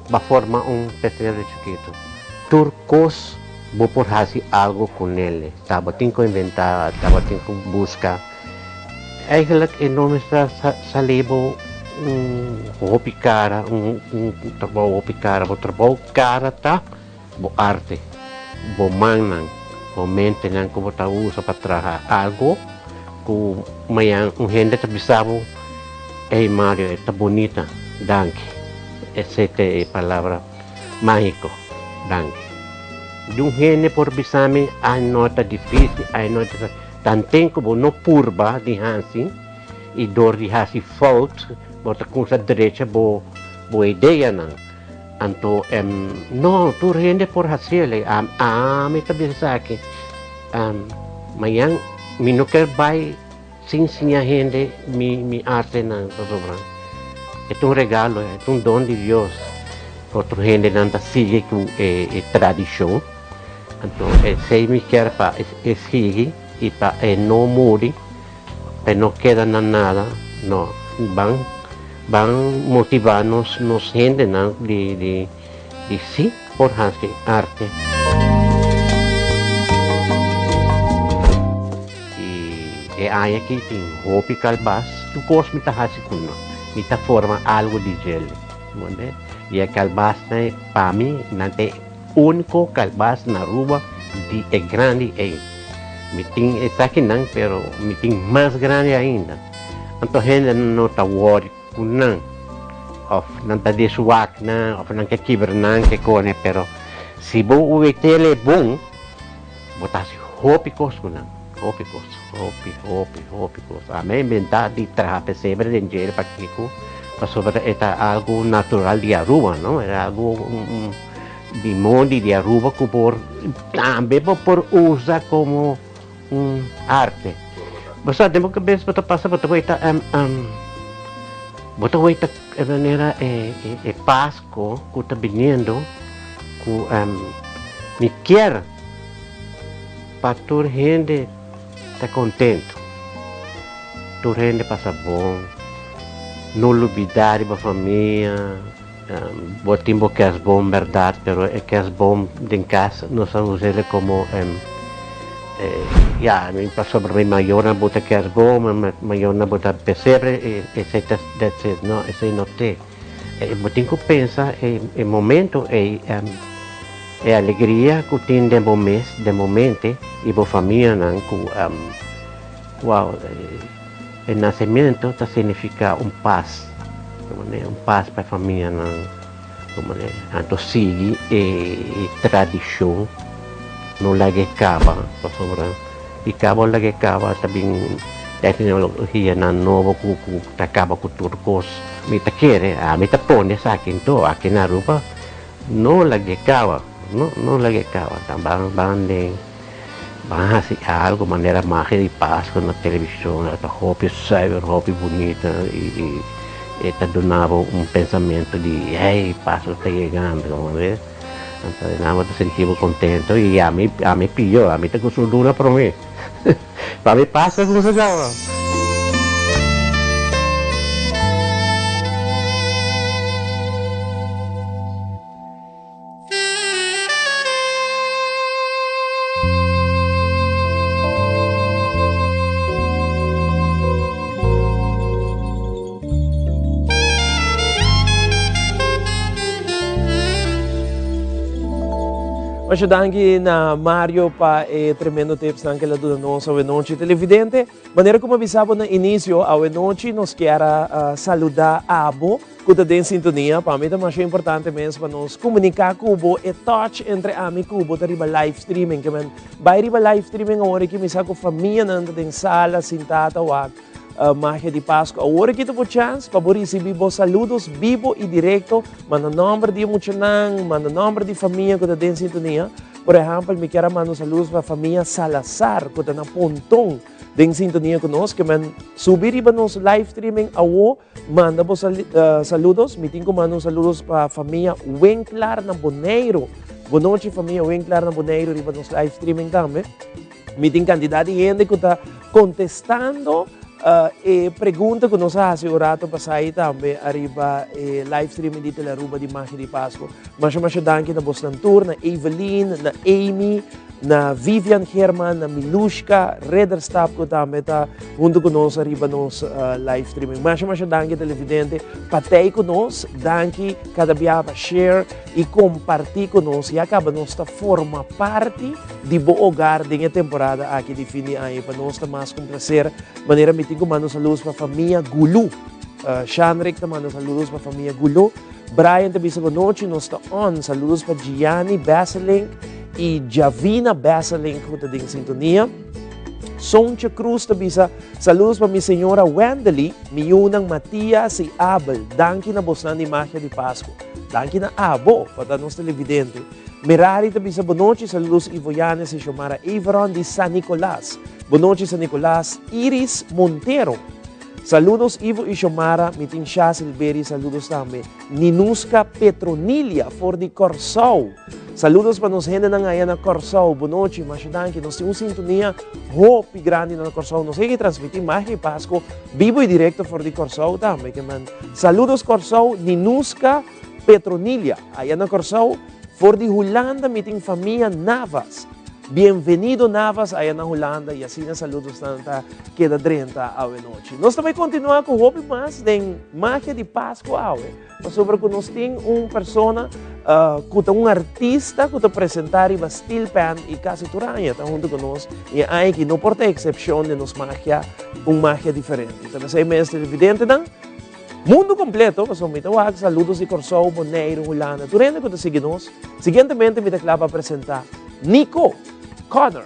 ba forma un pesebre chikitu. Tur kos bo por hasi algo kunele, ta bo tin ku inventa, ta bo tin ku buska. Eigenlijk e no mester a sali bo un hopi cara, un trabou hopi cara. Bo trabou cara ta bo arte, bo mannan, bo mentenan ku bo ta usa pa traha algo ku mañan un hende ta bisa bo, ey Mario e ta bunita, danki. Esei ta e palabra magico, danki. Di un hende por bisa mi, ay no ta dificil, ay no ta. Tanten ku bo no purba di hasi i dor di hasi fout bo ta kumsa drecha bo bo ideanan. Anto no tur hende por hasiel ei. Ami ta bisa esaki, mañan mi no ker bai sin siña hende mi mi artenan pasobra e ta un regalo, e ta un don di Dios. Otro hendenan ta sigui ku e tradishon. Anto esei mi kier pa e sigui i pa e no muri, pa e no keda na nada, no. Ban ban motivá nos nos hendenan di di di sí por hasi arte. I e aña aki tin hopi kalbas. Tur kos mi ta hasi ku nan. Mi ta forma algu di djele. Mande? I e kalbasnan pa mi nan ta e úniko kalbas na Aruba di e grandi ei. Mi tin esakinan pero mi tin mas grandi ainda. Anto hendenan no ta wòri ku nan òf nan ta deswak nan òf nan ke kibra nan ke kone pero si bo wet'el e bon bo ta hasi hopi kos ku nan hopi kos hopi hopi hopi kos. Ami a inventá di traha pesebre den djere pakiko pasobra e ta algu natural di Aruba no e algu di mondi di Aruba ku por tambe bo por usa komo un arte. Bo sa den bo kabes bo ta pasa bo ta weta bo ta weta e manera e e Pasko ku ta biniendo ku mi kier pa tur hende ta kontento, tur hende pasa bon, no lubida riba famia. Bo tin bo kerstboom berdad pero e kerstboom den cas nos a usele como ya pasobra mi mayornan bota kerstboom mi mayornan bota pesebre esey ta that's it no esey no te bo tin cu pensa e momento ey e alegria cu tin den bo mes den bo mente y bo famianan cu wow. E nasementu ta signifiká un pas, un pas pa e famianan, anto sigui e tradishon, no laga e kaba, pasobra di kaba o laga e kaba ta bin teknologianan nobo ku ta kaba ku tur kos. Mi ta kere, ami ta pone esaki anto aki na Aruba, no laga e kaba, no no laga e kaba, ta ban ban den. Ban hasi algo manera magia di Pasco na television, e ta hopi zuiver, hopi bunita y e ta duna bo un pensamento di hey Pasco ta yegando, como ves. Anto nan bo ta sinti bo contento y ami ami pio, ami ta cu su luna prome. Pa mi Pasco a cuminsa caba. Masha danki na Mario pa e tremendo tipsnan ke el a duna nos awenochi. Televidente, manera ku mi a bisa bo na inicio, awenochi nos kier a saluda abo. Ku ta den sintonia. Pa mi ta masha importante mes pa nos komuniká ku bo. E touch entre ami ku bo ta riba live streaming. Ke men bai riba live streaming awor aki mi sa ku famianan ta den sala sintá ta wak Magia di Pasku. Awor aki ta bo chance pa bo risibí bo saludos bibo i direkto. Manda nòmber di e muchanan, manda nòmber di famia ku ta den sintonia. Por ehèmpel mi kier a manda un saludos pa famia Salazar ku ta na Ponton den sintonia ku nos. Ke men subi riba nos live streaming awo. Manda bo saludos. Mi tin ku manda un saludos pa famia Winklar na Boneiru. Bonochi famia Winklar na Boneiru riba nos live streaming tambe. Mi tin kantidat di hende ku ta kontestando e pregunta ku nos a hasi un rato pasá ei tambe ariba e live streaming di Telearuba di Magia di Pasku. Masha masha danki na bosnan tur, na Evelyn, na Amy, Na Vivian German, na Milushka Ridderstap ku tambe ta huntu ku nos ariba nos live streaming. Masha masha danki televidente pa tei ku nos, danki kada bia pa share i kompartí ku nos. Ya kaba nos ta forma parti di bo hogar den e temporada aki di fin di aña i pa nos ta mas ku un plaser. Manera mi tin ku manda un saludos pa famia Gulu. Shanrick ta manda saludos pa famia Gulu. Brian ta bisa bonochi, nos ta on. Saludos pa Gianni Besselink y Javina Besselink cu ta den sintonia. Sontje Cruz ta bisa, saludos pa mi señora Wendely, mi yunan Matias y Abel. Danki na bosnan di Magia di Pasco. Danki na abo pa ta nos televidente. Merari ta bisa bonochi, saludos Ivo Yanes y Xiomara Everon di San Nicolas. Bonochi San Nicolas, Iris Montero. Saludos Ivo y Xiomara, mi tin Sha Silberi saludos tambe. Ninuska Petronilia for di Kòrsou. Saludos pa nos hendenan aya na Kòrsou. Bonochi, masha danki. Nos tin un sintonia hopi grandi na Kòrsou. Nos hege transmití Magia di Pasku bibo i direkto for di Kòrsou tambe. Ke men saludos Kòrsou, Ninuska Petronilia aya na Kòrsou. For di Hulanda mi tin famia Navas. Bienvenido Navas aya na Hulanda y asina saludosnan ta keda drenta awe nochi. Nos ta bay continua cu hopi mas den Magia di Pascu awe, pasobra cu nos tin un persona cu ta un artista cu ta presenta riba steel pan y casi tur aña ta hunto cu nos y e aña aki no por ta excepcion den nos magia, un magia diferente. Ta besey mes televidentenan, mundo completo, pasobra mi ta wak saludos di Corsou, Boneiru, Hulanda, tur hende cu ta sigui nos. Siguientemente mi ta kla pa presenta Nico Connor.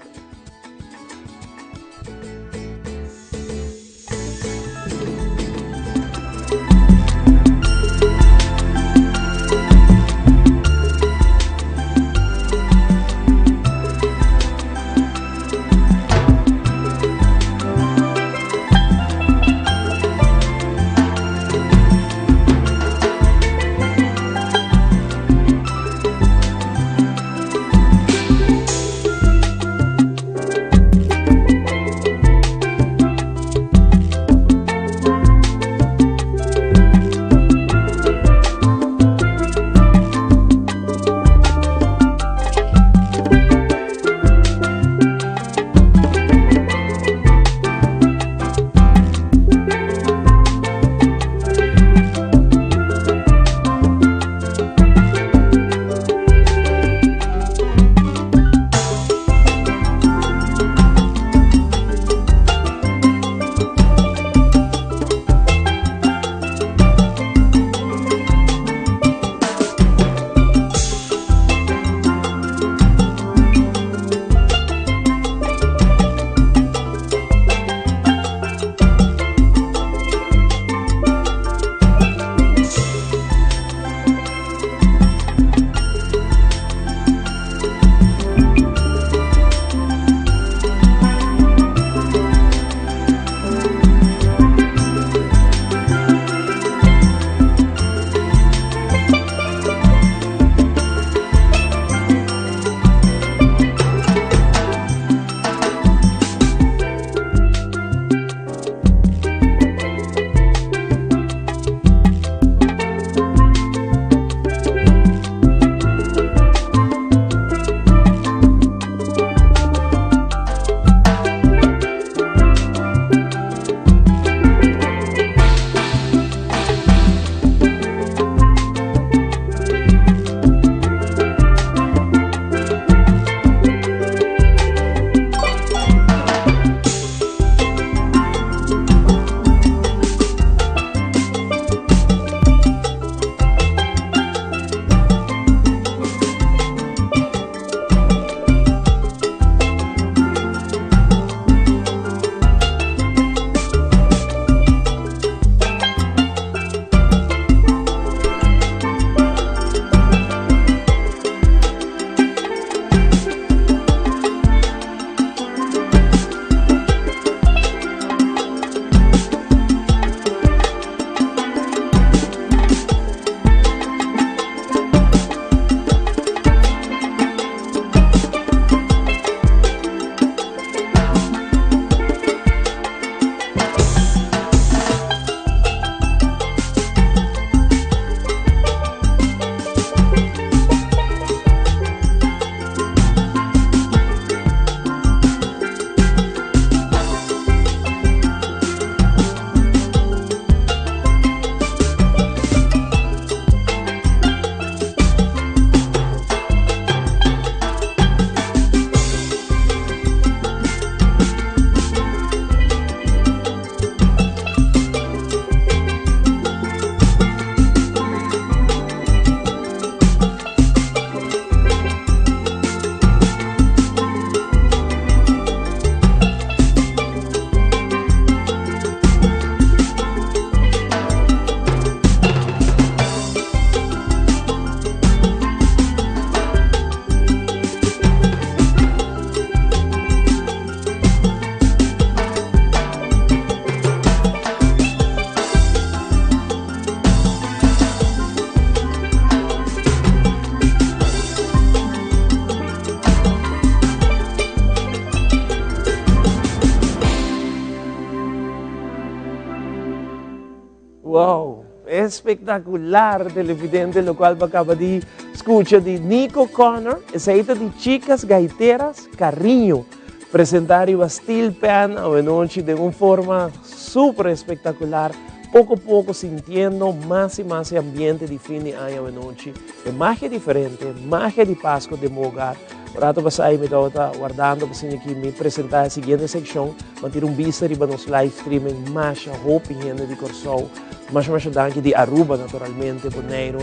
Wow! Espectacular televidente locual bo a caba di scucha di Nico Connor, esey ta di Chicas Gaiteras Cariño, presenta riba steel pan awenochi den un forma super espectacular, poco poco sintiendo mas y mas e ambiente di fin di aña awenochi, e magia diferente, magia di Pasco den bo hogar. Un rato pasai mi tabata wardando pa asina ki mi presenta e siguiente seccion, mi a tira un bista riba nos live streaming, masha hopi hende di Corsou, masha masha danki di Aruba naturalmente, Boneiru,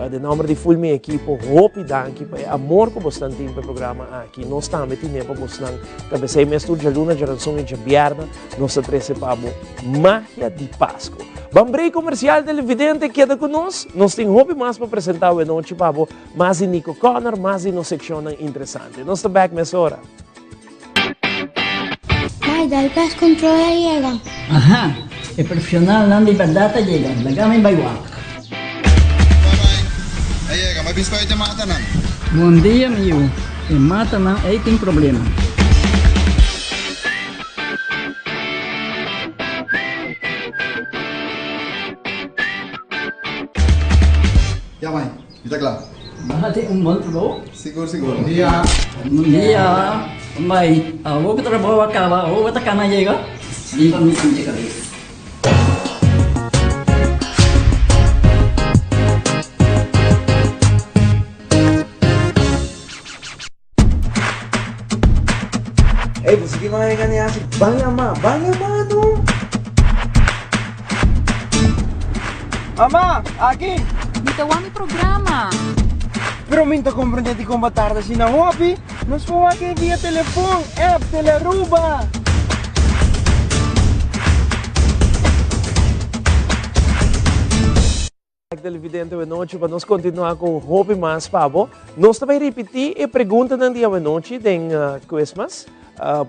den nomber di full mi ekipo hopi danki pa e amor ku bosnan tin pa e programa aki, nos tambe tine pa bosnan, ta pesey mes tur djaluna, djaranson y djabierna nos ta trece pa bo Magia di Pasco. Ban break comercial televidente keda ku nos, nos tin hopi mas pa presenta awenochi pa bo. Mas di Nico Connor, mas di nos seccionnan interesante. Nos ta back mesora. Mai, dal pest control a yega. Aha, e profesionalnan di berdad a yega. Laga mi bai wak. A yega, mi a bin spuit e matanan. Bon dia, mi yu. E matanan ei tin problema. Ya, mai. Mi ta kla. Bo hasi un bon trabou. Sigur sigur. Bon dia. Bon dia. Bai, awor ku trabou a kaba, awor bo ta kana yega? Limpa mi sinti kabes. Ey, bo sigui manga gani hasi? Ban yama, ban yama no! Mama, aki! Mi ta wak mi programa. Pero mi ta comprende dikon bo tarda asina hopi. Nos por wak e via telefon, app, Telearuba. Televidente awenochi pa nos continua cu hopi mas pa bo. Nos ta bay ripiti e preguntanan di awenochi den Christmas.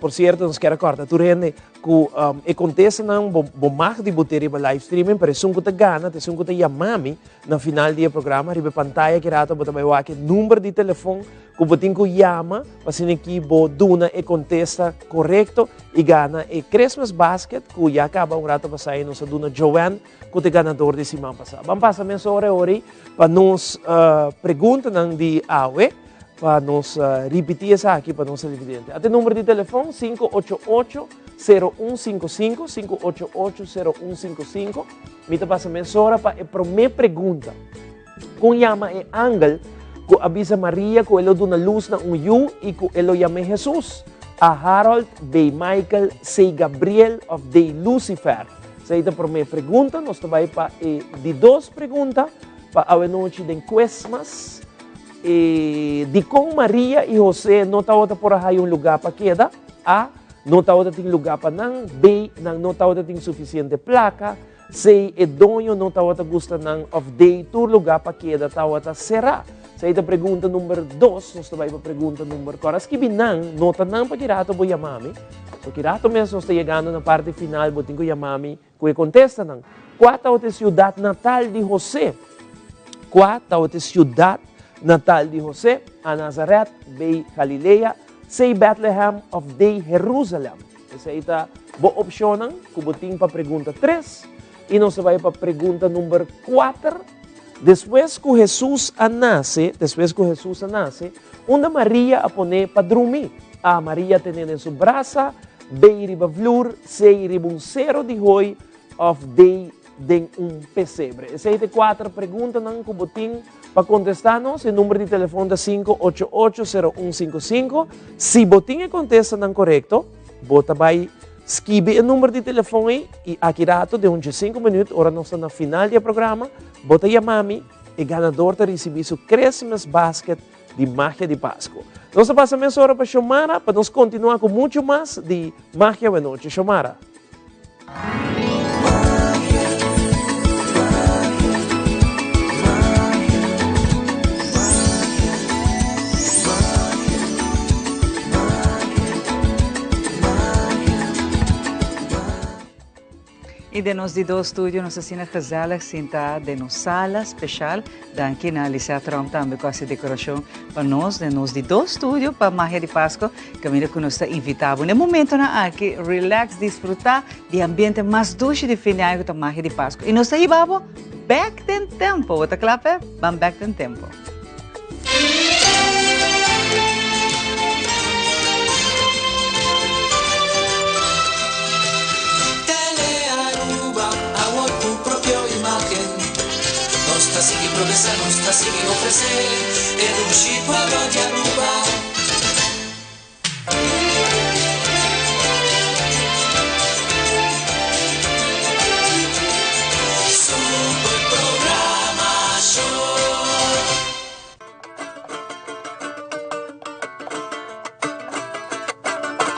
Por cierto nos kier a corda tur hende cu e contestanan bo mag di bote riba live streaming pero esun cu ta gana ta esun cu ta yamami na final di e programa. Riba e pantaya ki rato bo ta bay wak e number di telefon cu bo tin cu yama pa asina ki bo duna e contesta corecto y gana e Christmas basket cu ya caba un rato pasa y nos a duna Joanne Ku ta e ganador di siman pasá? Ban pasa mesora e ora ei pa nos preguntanan di awe, pa nos ripití esaki pa nos televidente. Ata e number di telefòn, 588-0155, 588-0155. Mi ta pasa mesora pa e promé pregunta. Kon yama e angel ku a bisa Maria ku e lo duna lus na un yu i ku e lo yam'é Hesus? A Harold, B Michael, C Gabriel òf D Lucifer? Esei ta promé pregunta. Nos ta bai pa e di dos pregunta pa awenochi den Christmas. E dikon Maria i Hosé no tabata por a haya un lugá pa keda? A No tabata tin lugá pa nan. B Nan no tabata tin sufisiente plaka. Si e doño no tabata gusta nan of dey tur lugar pa keda tabata será. Esei ta pregunta number dos. Nos ta bai pa pregunta number kor. A skibi nan, nota nan pa ki rato bo yama mi. So ki rato mes nos ta yegando na parti final bo tin ku yama mi ku e kontestanan. Kua tabata e siudat natal di José? Kua tabata e siudat natal di José? A Nazaret, B Galilea, C Bethlehem of D Herusalem? Esei ta bo opshonnan ku bo tin pa pregunta tres. I nos ta bai pa pregunta number kuater. Despues ku Hesus a nase, despues ku Hesus a nase, unda Maria a pon'é pa drumi? A. Maria a ten'é den su brasa, B. Riba vlur, C. Riba un sero di hoi òf D. Den un pesebre. Esei ta e kuater preguntanan ku bo tin pa kontestá nos. E number di telefon ta 588-0155. Si bo tin e kontestanan korekto, bo ta bai skibi e number di telefon ei i aki rato den un diesinku minüt, ora nos ta na final di e programa, bo ta yama mi, e ganador ta risibí su Christmas basket di Magia di Pasku. Nos ta pasa mesora pa Shomara pa nos kontinuá ku muchu mas di Magia Awenochi. Shomara. I Y den nos di dos studio nos asina gezellig sinta den nos sala special. Danki na Lisette Tromp tambe cu haci decoracion pa nos den nos di dos studio pa Magia di Pasco. Caminda cu nos ta invita bo. Na e momentonan aki relax, disfruta di e ambiente mas dushi di fin di aña cu ta Magia di Pasco. Y nos ta hiba bo bek den tempo. Bo ta cla p'e? Ban bek den tempo. Telearuba, awor cu propio imagen. Nos ta sigui progresa, nos ta sigui ofrece e dushi pueblo di Aruba. Super programacion.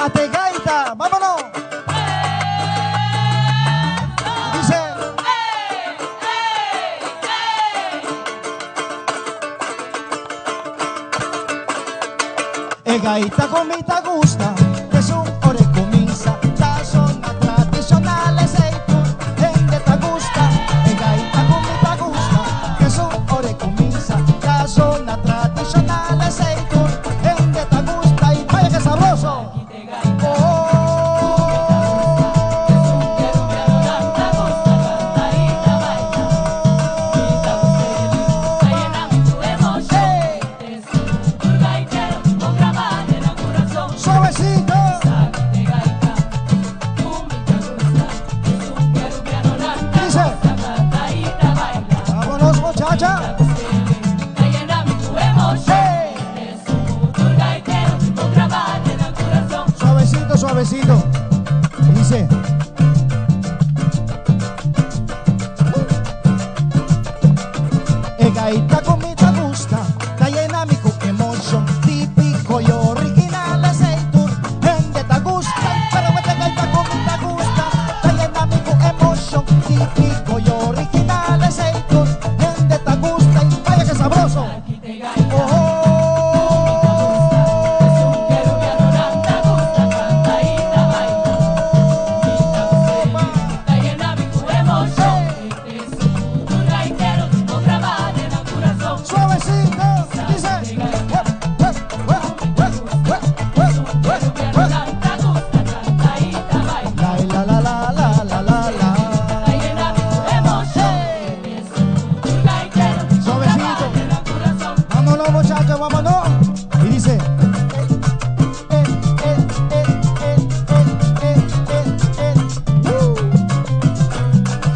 Ate gaita, vámonos. Dice. E gaita cu mi ta gusta, esun ora e cuminsa, ta zona tradicional esey tur hende ta gusta. E gaita cu mi ta gusta, esun ora e cuminsa, ta zona tradicional esey tur hende ta gusta y vaya que sabroso. Suavecito. Dice. Vámonos, muchacha. Hey. Suavecito, suavecito. Dice. E gaita cu mi ta gusta, ta yena mi cu emocion. Tipico y original esey tur hende ta gusta. Pero e gaita cu mi ta gusta, ta yena mi cu emocion. Tipico y original esey tur hende ta gusta. Y vaya que sabroso.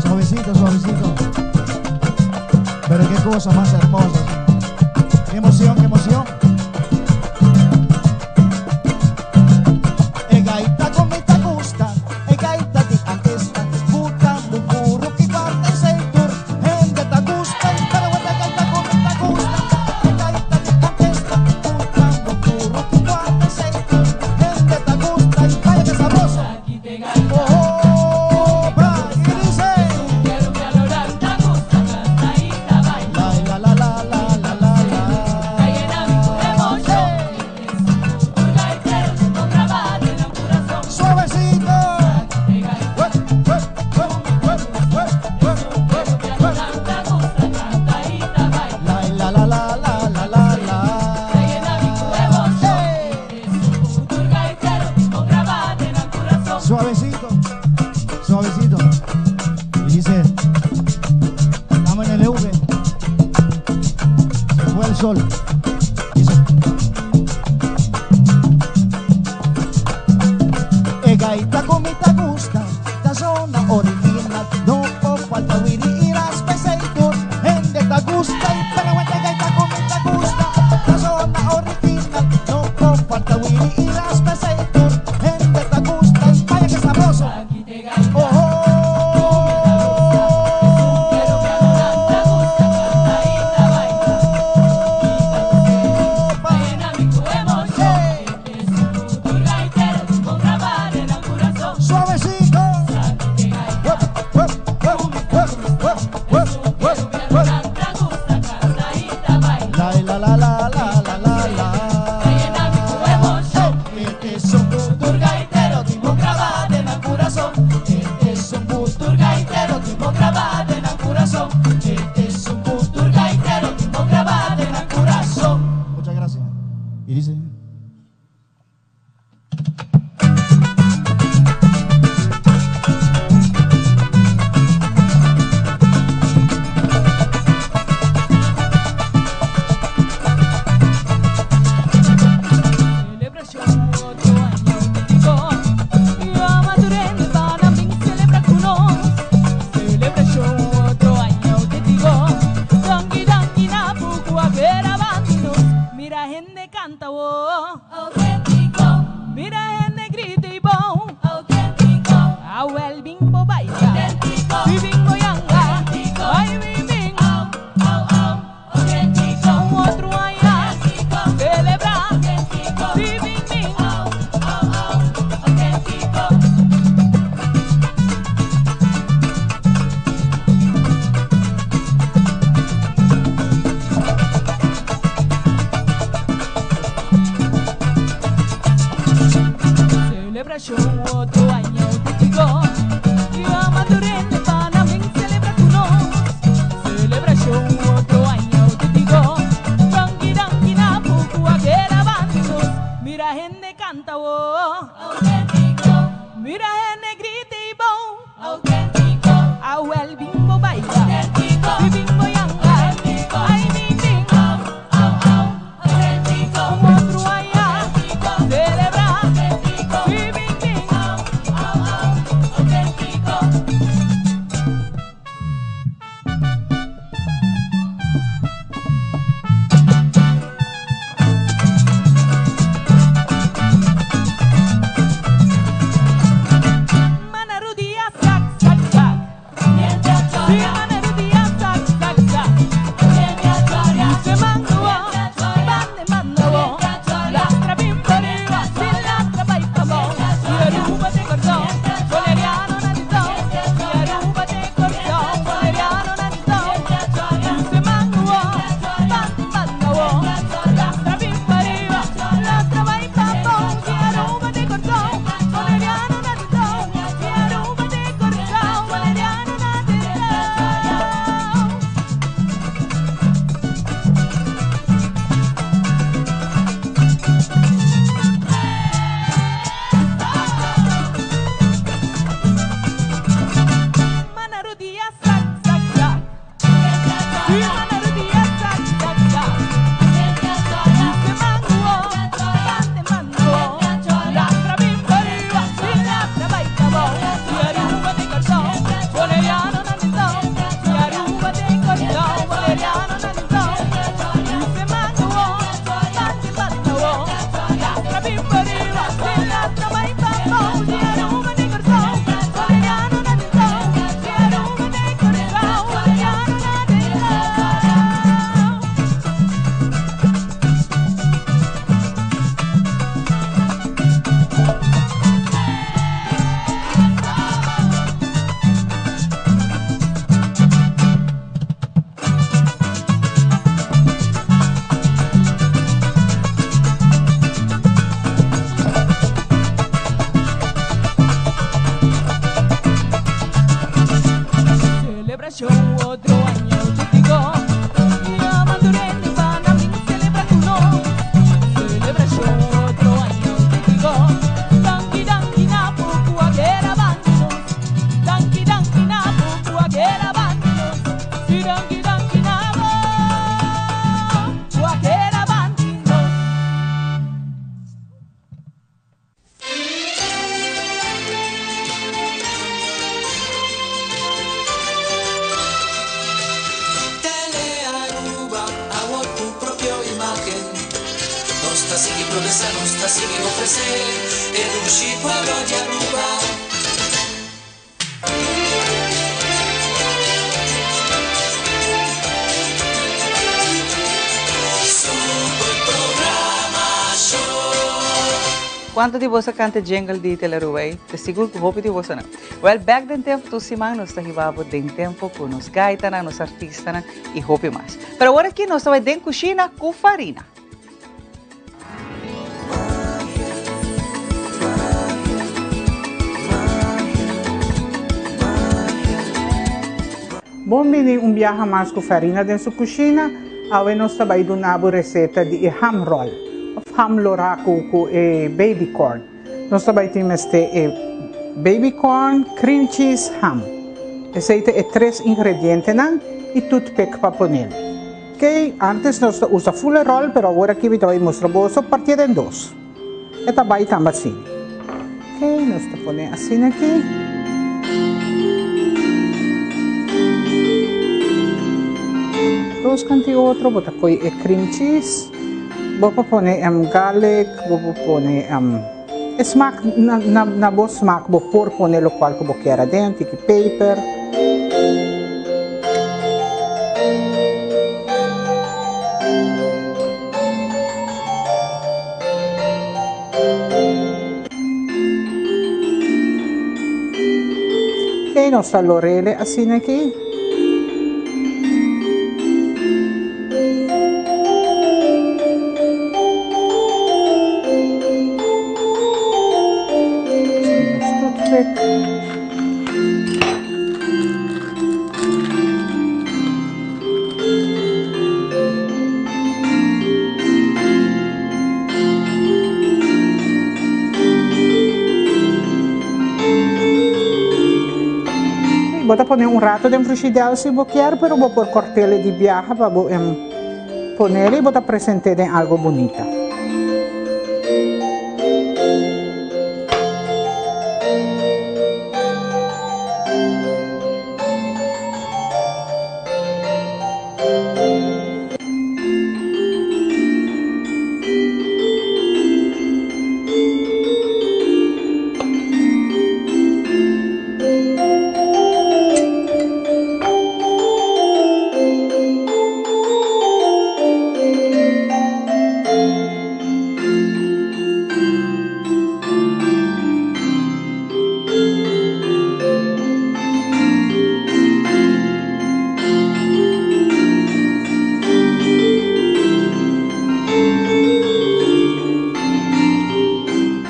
Suavecito, suavecito. Pero qué cosa más hermosa. Qué emoción, qué emoción. E gaita cu mi ta gusta, e gaita di antesta, buta buburu ki parta esey tur hende ta gusta. Pero e gaita cu mi ta gusta, e gaita di antesta, buta buburu ki parta esey tur hende ta gusta. Y vaya que sabroso. Oh, bra, y dice. La la la la la la la. Suavecito. La la la la la la la. Suavecito, suavecito. Y dice, estamos en el V. Se fue el sol. Dice. E gaita cu mi ta gusta, ta zona original. No por falta wiri y raspa esey tur hende ta gusta. Y pero e gaita cu mi ta gusta, ta zona original. No por falta wiri y raspa esey tur hende ta gusta. Y vaya que sabroso. Oh, oh. Suavecito. La la la la la la la la. Este es Celebracion otro aña autentico Yama tur hende pa nan bin celebra cu nos Celebracion otro aña autentico Danki danki na bo cu a keda bandi nos Mira hende canta wo Autentico Mira hende grita y bou Autentico Awel bin bo baila Autentico Y bin bo yanga Autentico Ay bin bin Au au au Autentico Un otro aña Autentico Celebra Autentico Y bin bin Au au au Autentico. Mana rudia sak sak sak. Sí, mana rudia sak sak sak. Se mando, bande mando. Lastra bim pariba, si lastra bai pabo. Y Aruba te cortó, boleriano na dito. Y Aruba te cortó, boleriano na dito. Se mando, bande mando. Lastra bim pariba, lastra bai pabo. Y Aruba te cortó, boleriano na dito. Y Aruba te cortó, boleriano na dito. Mana rudia sak sak sak. Sí, mana rudia sak sak sak. Se mango, bande mango. Lastra bim pariba, sí, lastra bai pabo. Y Aruba te cortó, boleriano na dito. Y Aruba te cortó, boleriano na dito. Se mango, bande mango. Lastra bim pariba, sí, lastra bai pabo. Y Aruba te cortó, boleriano na dito. Y Aruba te cortó, boleriano na dito. Celebración otro año auténtico. Llama Durende para mí celebra tu no. Celebración otro año auténtico. Danki danki na poco a guerra bandidos. Danki danki na poco a guerra bandidos. Si danki danki na poco a guerra bandidos. Tele Aruba, awor tu propio imagen. Nos ta sigui progresa, nos ta sigui ofrece. E dushi pueblo di Aruba. Super programa show. Cuanto di boso a canta jingle di Tele Aruba ey? Ta sigur cu hopi di boso no. Well, back den tempo tur siman nos ta hiba bo den tempo cu nos gaitanan, nos artistanan y hopi mas. Pero awor aki nos ta bay den cushina cu Farina. Bon bini un biaha mas ku Farina den su kushina, awe nos ta bai duna bo reseta di e ham roll of ham lora ku ku e baby corn. Nos ta bai tin mester e baby corn, cream cheese, ham. Esei ta e tres ingredientenan y toothpick pa ponel. Ok, antes nos ta usa full e roll pero awor aki mi ta bai mustra boso partié den dos. E ta bai tamba asina. Ok, nos ta pone asina aki. Dos kanti otro, bo ta koi e cream cheese. Bo por pone garlic, bo por pone e smaak na na na bo smaak bo por pone lokual ku bo kier aden, tiki peper. Oké, nos ta lorele asina aki. plastic. Bo ta pone un rato den frigidel si bo kier, pero bo por cortele di biaha pa bo ponele y bo ta presente den algo bunita.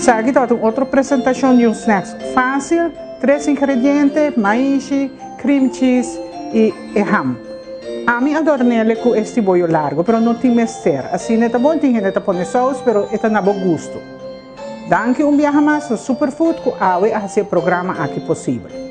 Esaki tabata un otro presentacion di un snacks facil, tres ingrediente, maishi, cream cheese y e ham. Ami a dornele cu e stiboyo largo, pero no tin mester. Asina e ta bon, tin hende ta pone saus, pero e ta na bo gusto. Danki un biaha mas na Superfood cu awe a haci e programa aki posibel.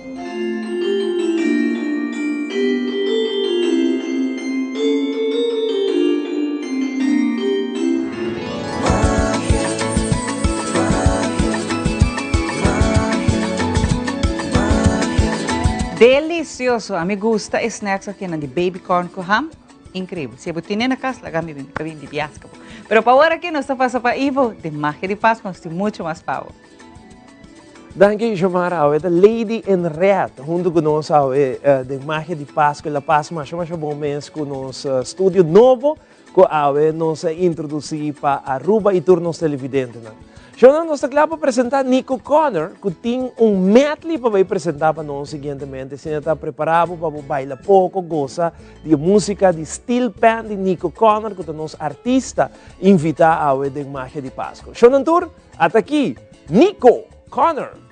Delicioso! Ami gusta e snacks akinan di baby corn cu ham. Increíbel. Si bo tine na cas, laga mi bin, mi ta bin di biasca bo. Pero pa ora aki nos ta pasa pa Ivo, den Magia di Pascua nos tin mucho mas pa bo. Danki Xiomara, awe ta Lady in Red hunto cu nos awe den Magia di Pascua. La pasa masha masha bon mes cu nos studio nobo cu awe nos a introduci pa Aruba y tur nos televidentenan. Shownan nos ta cla pa presenta Nico Connor cu tin un medley pa bay presenta pa nos siguientemente. Asina ta prepara bo pa bo baila poco, goza di e musica di Steel Pan di Nico Connor cu ta nos artista invita awe den Magia di Pasco. Shownan tur, ata aki Nico Connor!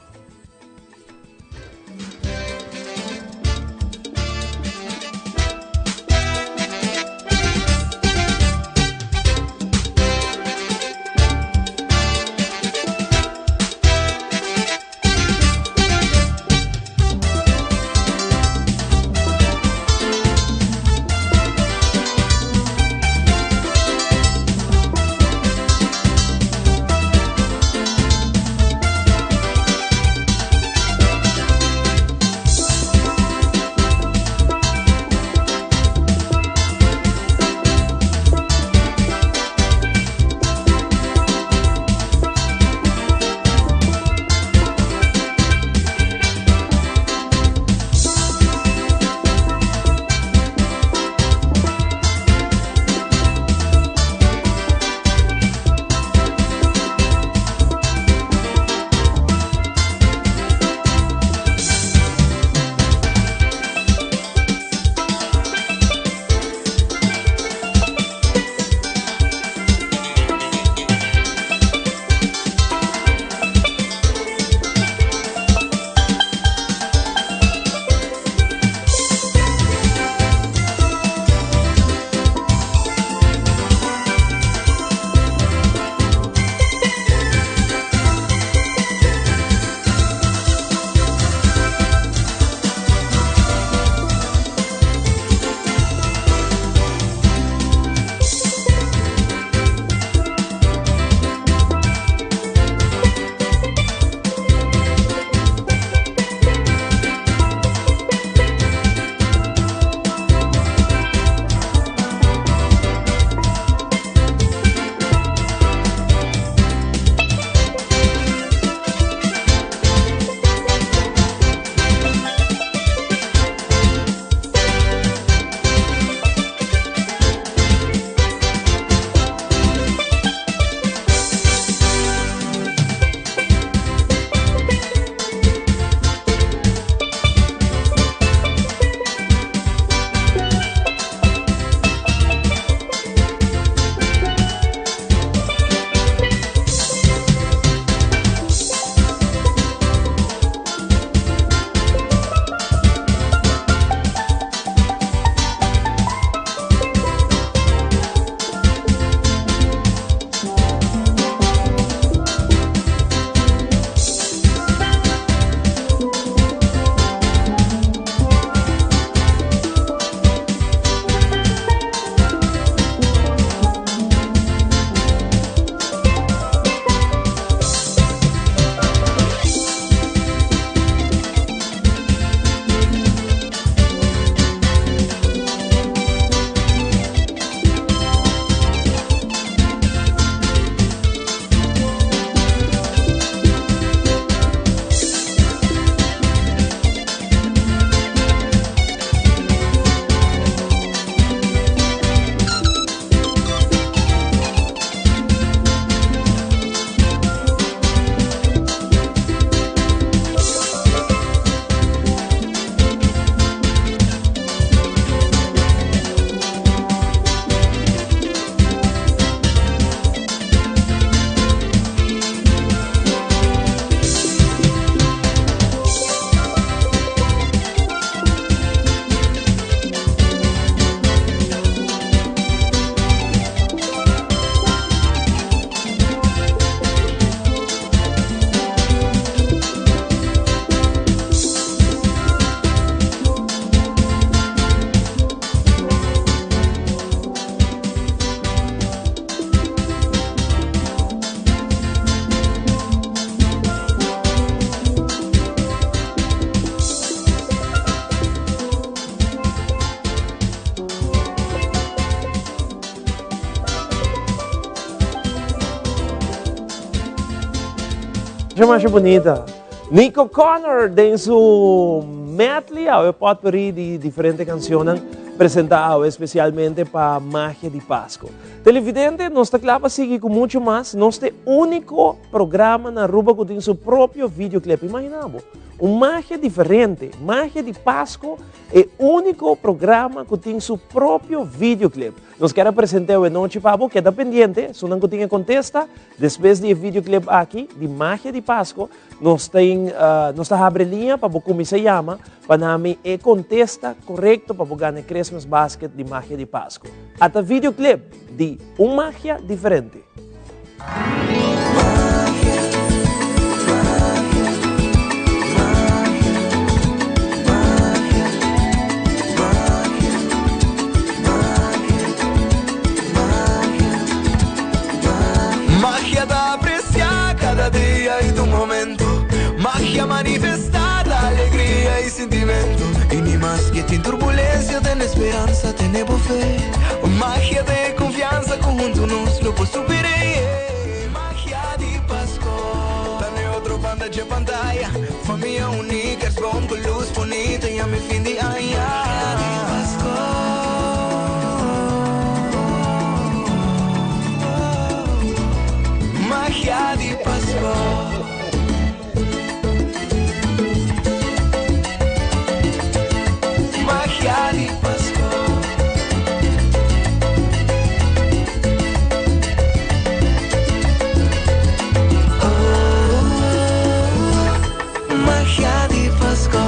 Masha masha bunita. Nico Connor den su medley awe potpourri di diferente cancionnan presenta awe especialmente pa Magia di Pasco. Televidente, nos ta cla pa sigui cu mucho mas. Nos ta e unico programa na Aruba cu tin su propio videoclip. Imagina bo, un magia diferente, Magia di Pasco, e unico programa cu tin su propio videoclip. Nos kier a present'é awe nochi pa bo, keda pendiente, esunnan ku tin e kontesta, despues di e videoclip aki di Magia di Pasko, nos tin nos ta habri liña pa bo kuminsá yama pa nami e kontesta korekto pa bo gana e Christmas basket di Magia di Pasko. Ata videoclip di Un Magia Diferente. Magia ta aprecia cada dia y tu momento Magia manifesta ta alegria y sentimento Y ni maske tin turbulencia tene speranza tene bo fe Magia ta e confianza cu hunto nos lo por supere yeah. Magia di Pasco Ta n'e otro banda dje pantaya Famia uní kerstboom cu luz bonita y ami fin di aña Magia di Pasco Magia di Pasco. Magia di Pasco. Oh, magia di Pasco.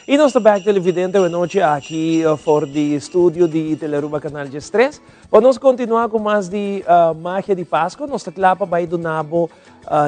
Y nos ta back televidente awe nochi aki for di studio di Telearuba Canal 13. Pa nos continua cu mas di Magia di Pasco, nos ta cla pa bay duna bo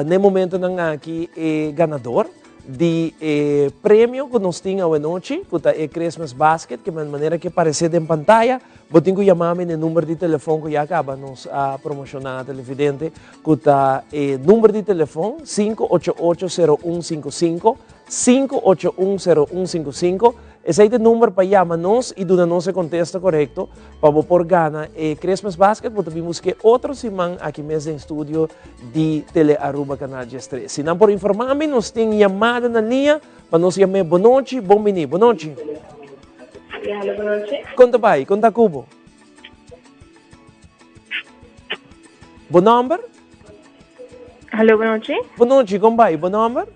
n'e momentonan aki e ganador di e premio cu nos tin awe nochi, cu ta e Christmas Basket, ke manera ke parece den pantaya. Bo tin cu yama mi n'e number di telefon cu ya caba nos a promociona televidente, cu ta e number di telefon 5880155. 5810155, Esei ta e number pa yama nos y duna nos e contesta corecto pa bo por gana e Christmas Basket. Bo ta bin busque otro siman aki mes den studio di Tele Aruba Canal 13. Si nan por informa mi, nos tin yamada na liña pa nos yam'é. Bonochi, bon bini. Bonochi. Ya, hallo, bonochi. Con ta bay? Con ta cu bo? Bo nomber? Hallo, bonochi. Bonochi, con bay? Bo nomber?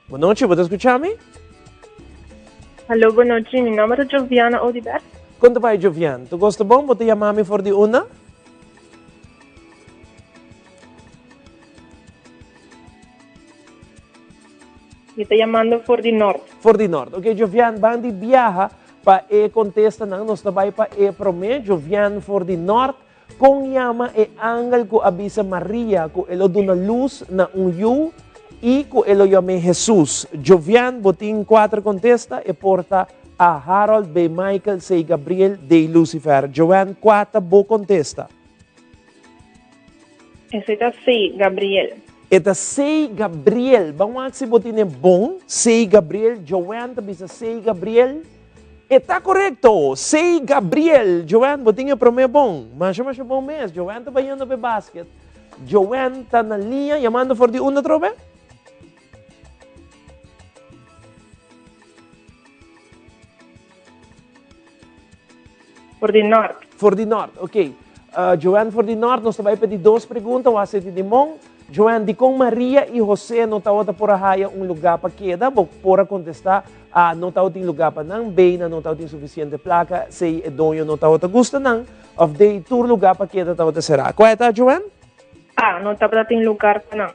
Bonochi, bo ta skucha mi? Hallo, bonochi. Mi nomber ta Joviana Odibert. Kon ta bai, Jovian? Tu gosta bon? Bo ta yama mi for di unda? Mi ta yamando for di Noord. For di Noord. Ok, Jovian, ban di biaha pa e kontestanan. Nos ta bai pa e promé. Jovian for di Noord. Kon yama e angel ku a bisa Maria ku e lo duna lus na un yu i ku e lo yam'é Hesus? Jovian, bo tin kuater kontesta, e por ta A. Harold, B. Michael, C. Gabriel, D. Lucifer. Joanne, kua ta bo kontesta? Esei ta C. Gabriel. E ta C. Gabriel. Ban wak si bo tine bon. C. Gabriel. Joanne ta bisa C. Gabriel. E ta korekto! Sey Gabriel! Joanne, bo tin e promé bon. Masha masha bon mes. Joanne ta bayendo p'e basket. Joanne ta na liña yamando for di unda atrobe? For di Nort. For di Nort, ok. Joanne for di Nort, nos ta bai p'e di dos pregunta, wak seti di mon. Joanne, dikon Maria i José no tabata por a haya un lugá pa keda? Bo por a kontestá A. No tabatin lugá pa nan. B. Nan no tabatin sufisiente plaka. C. E doño no tabata gusta nan. Òf D. Tur lugá pa keda tabata será. Kua e ta, Joanne? A. No tabata tin lugar pa nan.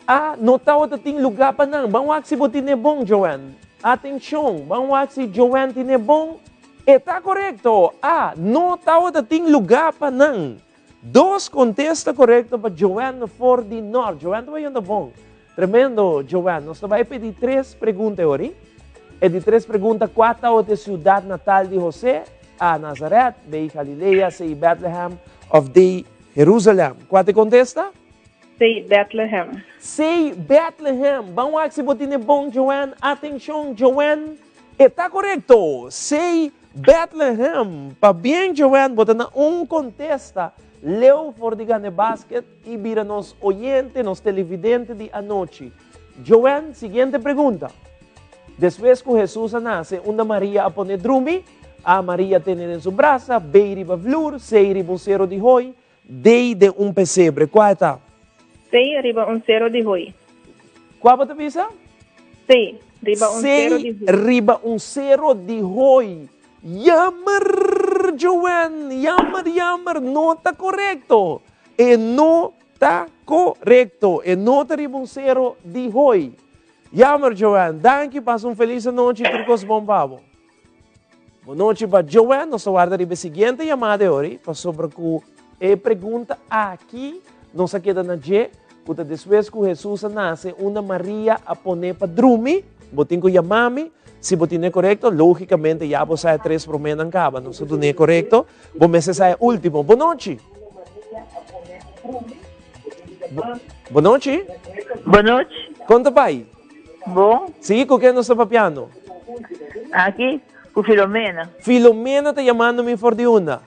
A. No tabata tin lugá pa nan. Ban wak si bo tine bon, Joanne. Atenshon! Ban wak si Joanne tine bon. E ta korekto! A. No tabata tin lugá pa nan. Dos kontesta korekto pa Joanne for di Nort. Joanne ta bayendo bon. Tremendo, Joanne. Nos ta bai p'e di tres pregunta e ori. E di tres pregunta, Kua tabata e siudat natal di José? A. Nazaret, B. Galilea, C. Bethlehem òf D. Herusalèm. Kua ta e kontesta? C. Bethlehem. C. Bethlehem. Ban wak si bo tene bon, Joanne. Atenshon, Joanne. E ta korekto! C. Bethlehem. Pabien Joanne, bo ta na un kontesta leu for di gana e basket i bira nos oyente, nos televidente di anochi. Joanne, siguiente pregunta. Despues ku Hesus a nase, unda Maria a pone drumi? A. Maria tene den su brasa, B. Riba vlur, C. Riba un sero di hoi, D. Den un pesebre. Kua e ta? C. Riba un sero di hoi. Kua bo ta bisa? C. Riba un sero di hoi. C. Riba un sero di hoi. Jammer, Joanne! Jammer, jammer! No ta korekto! E no ta korekto! E no ta riba un sero di hoi. Jammer, Joanne. Danki, pasa un felis anochi, tur kos bon pa bo. Bon nochi pa Joanne, nos ta warda riba e siguiente yamada e ori, pasobra ku e pregunta aki nos a keda na dje, ku ta despues ku Hesus a nase, unda Maria a pone pa drumi, bo tin ku yama mi, si bo tine korekto, logikamente ya bo sa e tres promenan kaba, nos a dun'é korekto, bo mester sa e ultimo. Bon nochi. Bon nochi. Bon nochi. Kon ta bai? Bon. Si, ku ken nos ta papiando? Aki, ku Filomena. Filomena ta yamando mi for di unda?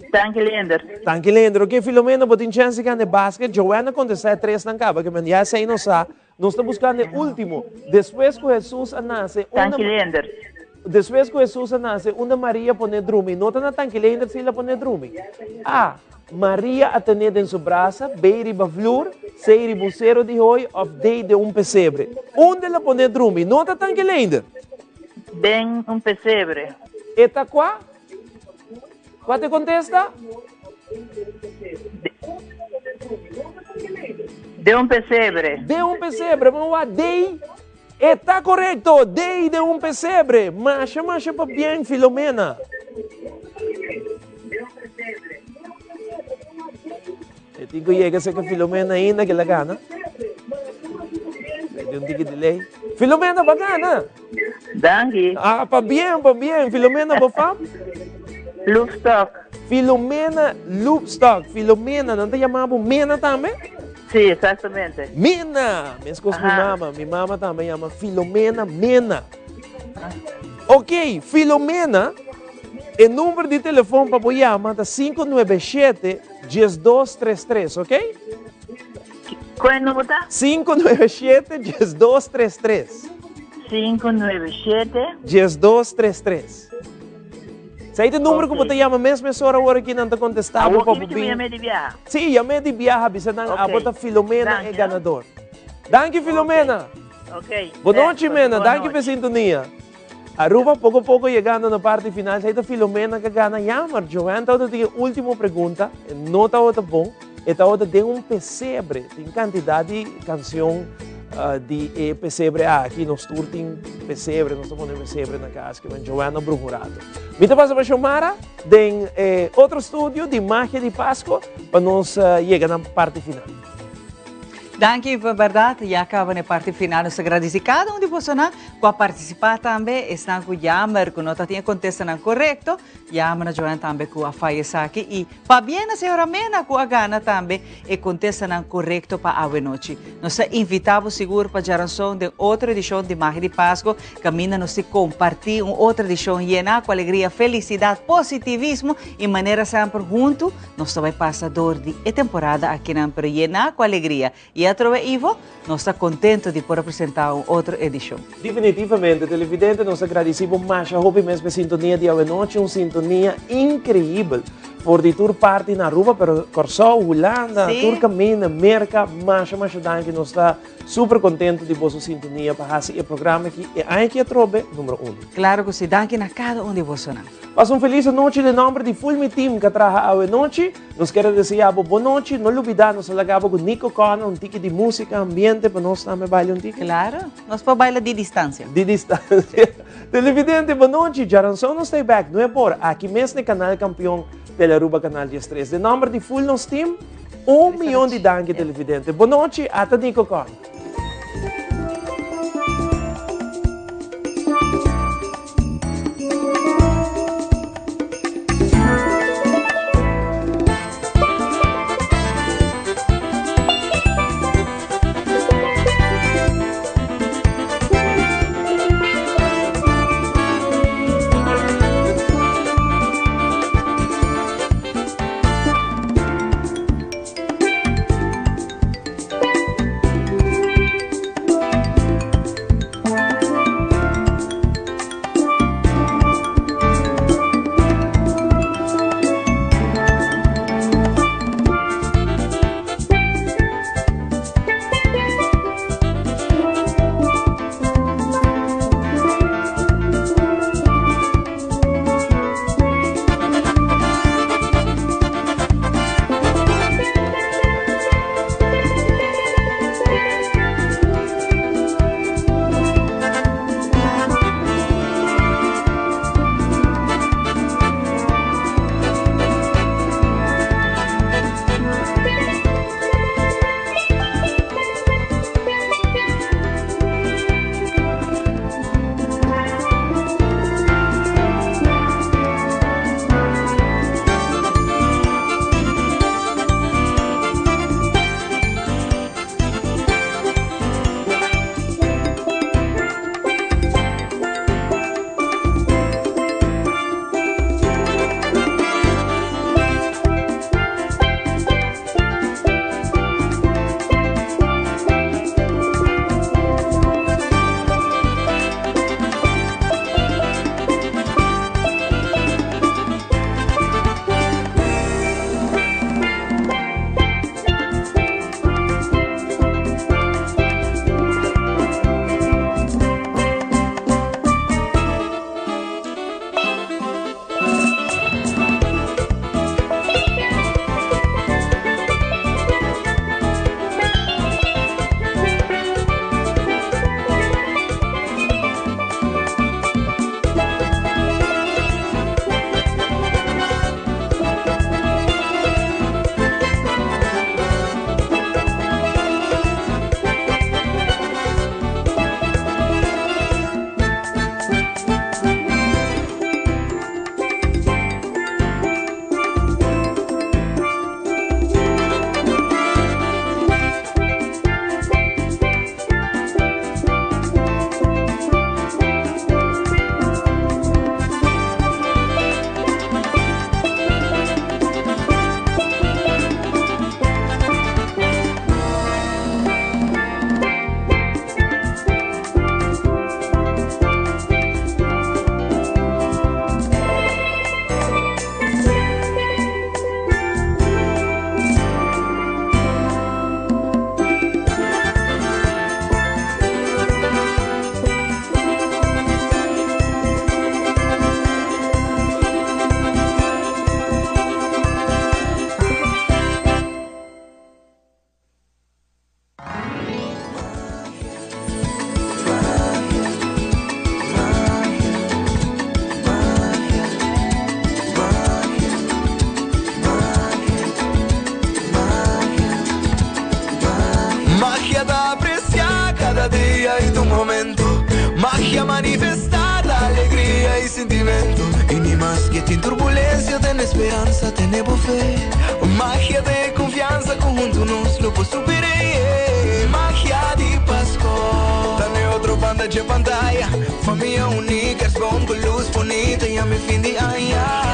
Tanki Leender. Tanki Leender. Oke, Filomena, bo tin chèns di gana e basket. Joanna kontestá e tresnan kaba, ke men ya esei nos sa. Nos ta buskando e último. Despues ku Hesus a nase, unda. Tanki Leender. Despues ku Hesus a nase, unda Maria pone drumi? No ta na Tanki Leender si el a pone drumi. A. Maria a ten'é den su brasa, B. Riba vlur, C. Riba un sero di hoi òf D. Den un pesebre. Unda el a pone drumi? No ta Tanki Leender. Den un pesebre. E ta kua? Kua ta e kontesta? Den un pesebre. Den un pesebre. Bo wak D. E ta korekto. D den un pesebre. Masha masha pabien Filomena. E tin ku yega serka Filomena ainda ke la gana. Tin un tiki delay. Filomena ba gana. Danki. Ah, pabien, pabien. Filomena, bo fam? Loopstok. Filomena Loopstok. Filomena, nan ta yama bo Mena tambe? Sí, exactamente. Mena! Meskos mi mama. Mi mama tambe yama Filomena Mena. Ok, Filomena, e number di telefon pa bo yama ta 597 1233, ok? Cuál e number ta? 597 1233. 597. 1233. Esei ta e number ku bo ta yama mes mesora ora ki nan ta kontestá bo pa bo bin. Awor ki mi di biaha. Sí, yam'é di biaha, bisa nan abo ta Filomena e ganador. Danki Filomena. Ok. Bon nochi Mena, danki pa e sintonia. Aruba poko poko yegando na parti final, esei ta Filomena ka gana. Jammer, Joanne tabata tin e ultimo pregunta, e no tabata bon, e tabata den un pesebre. Tin kantidat di kansion di e pesebre aki, nos tur tin pesebre, nos ta pone pesebre na kas, ke men Joanne a bruha un rato. Mi ta pasa pa Xiomara den e otro studio di Magia di Pasco pa nos yega na parti final. Danki, bèrdat, ya kaba na e parti final. Nos ta gradisí kada un di bosonan ku a partisipá tambe, esnan ku yammer ku no ta tin e kontestanan korekto, yammer na Joanne tambe ku a faya esaki i pabien na señora Mena ku a gana tambe e kontestanan korekto pa awenochi. Nos ta invitá bo sigur pa djaranson den otro edishon di Magia di Pasku kaminda nos tin kompartí un otro edishon yená ku alegria, felisidat, positivismo i manera semper huntu Nos ta bai pasa dor di e temporada akinan pero yená ku alegria. I atrobe Ivo, nos ta kontento di por a presentá un otro edishon. Definitivamente, televidente, nos ta gradisí bo masha hopi mes pa e sintonia di awenochi, un sintonia inkreibel for di tur parti na Aruba, pero Kòrsou, Hulanda, tur kaminda, Merka, masha masha danki, nos ta super kontento di boso sintonia pa hasi e programa aki e aña aki atrobe numero uno. Klaro ku si, danki na kada un di bosonan. Pasa un felis anochi den nomber di full mi team ka traha awe nochi. Nos kier a desea bo bon nochi. No lubida nos a laga bo ku Nico Corner un tiki di musica ambiente pa nos tambe baila un tiki. Claro, nos por baila di distancia. Di distancia. Televidente bon nochi. Djaranson nos ta back nuebe or aki mes na e canal campeon Telearuba canal 13. Den nomber di full nos team un miyon di danki televidente. Bon nochi ata Nico Corner. Manifestada, alegria y sentimento. Y ni más que tin turbulencia, ten esperanza, tenemos fe. Magia de confianza, conjunto nos lo superé. Magia de Pascua. Dame otro banda de pantalla. Familia única, es con luz bonita y a mi fin de año.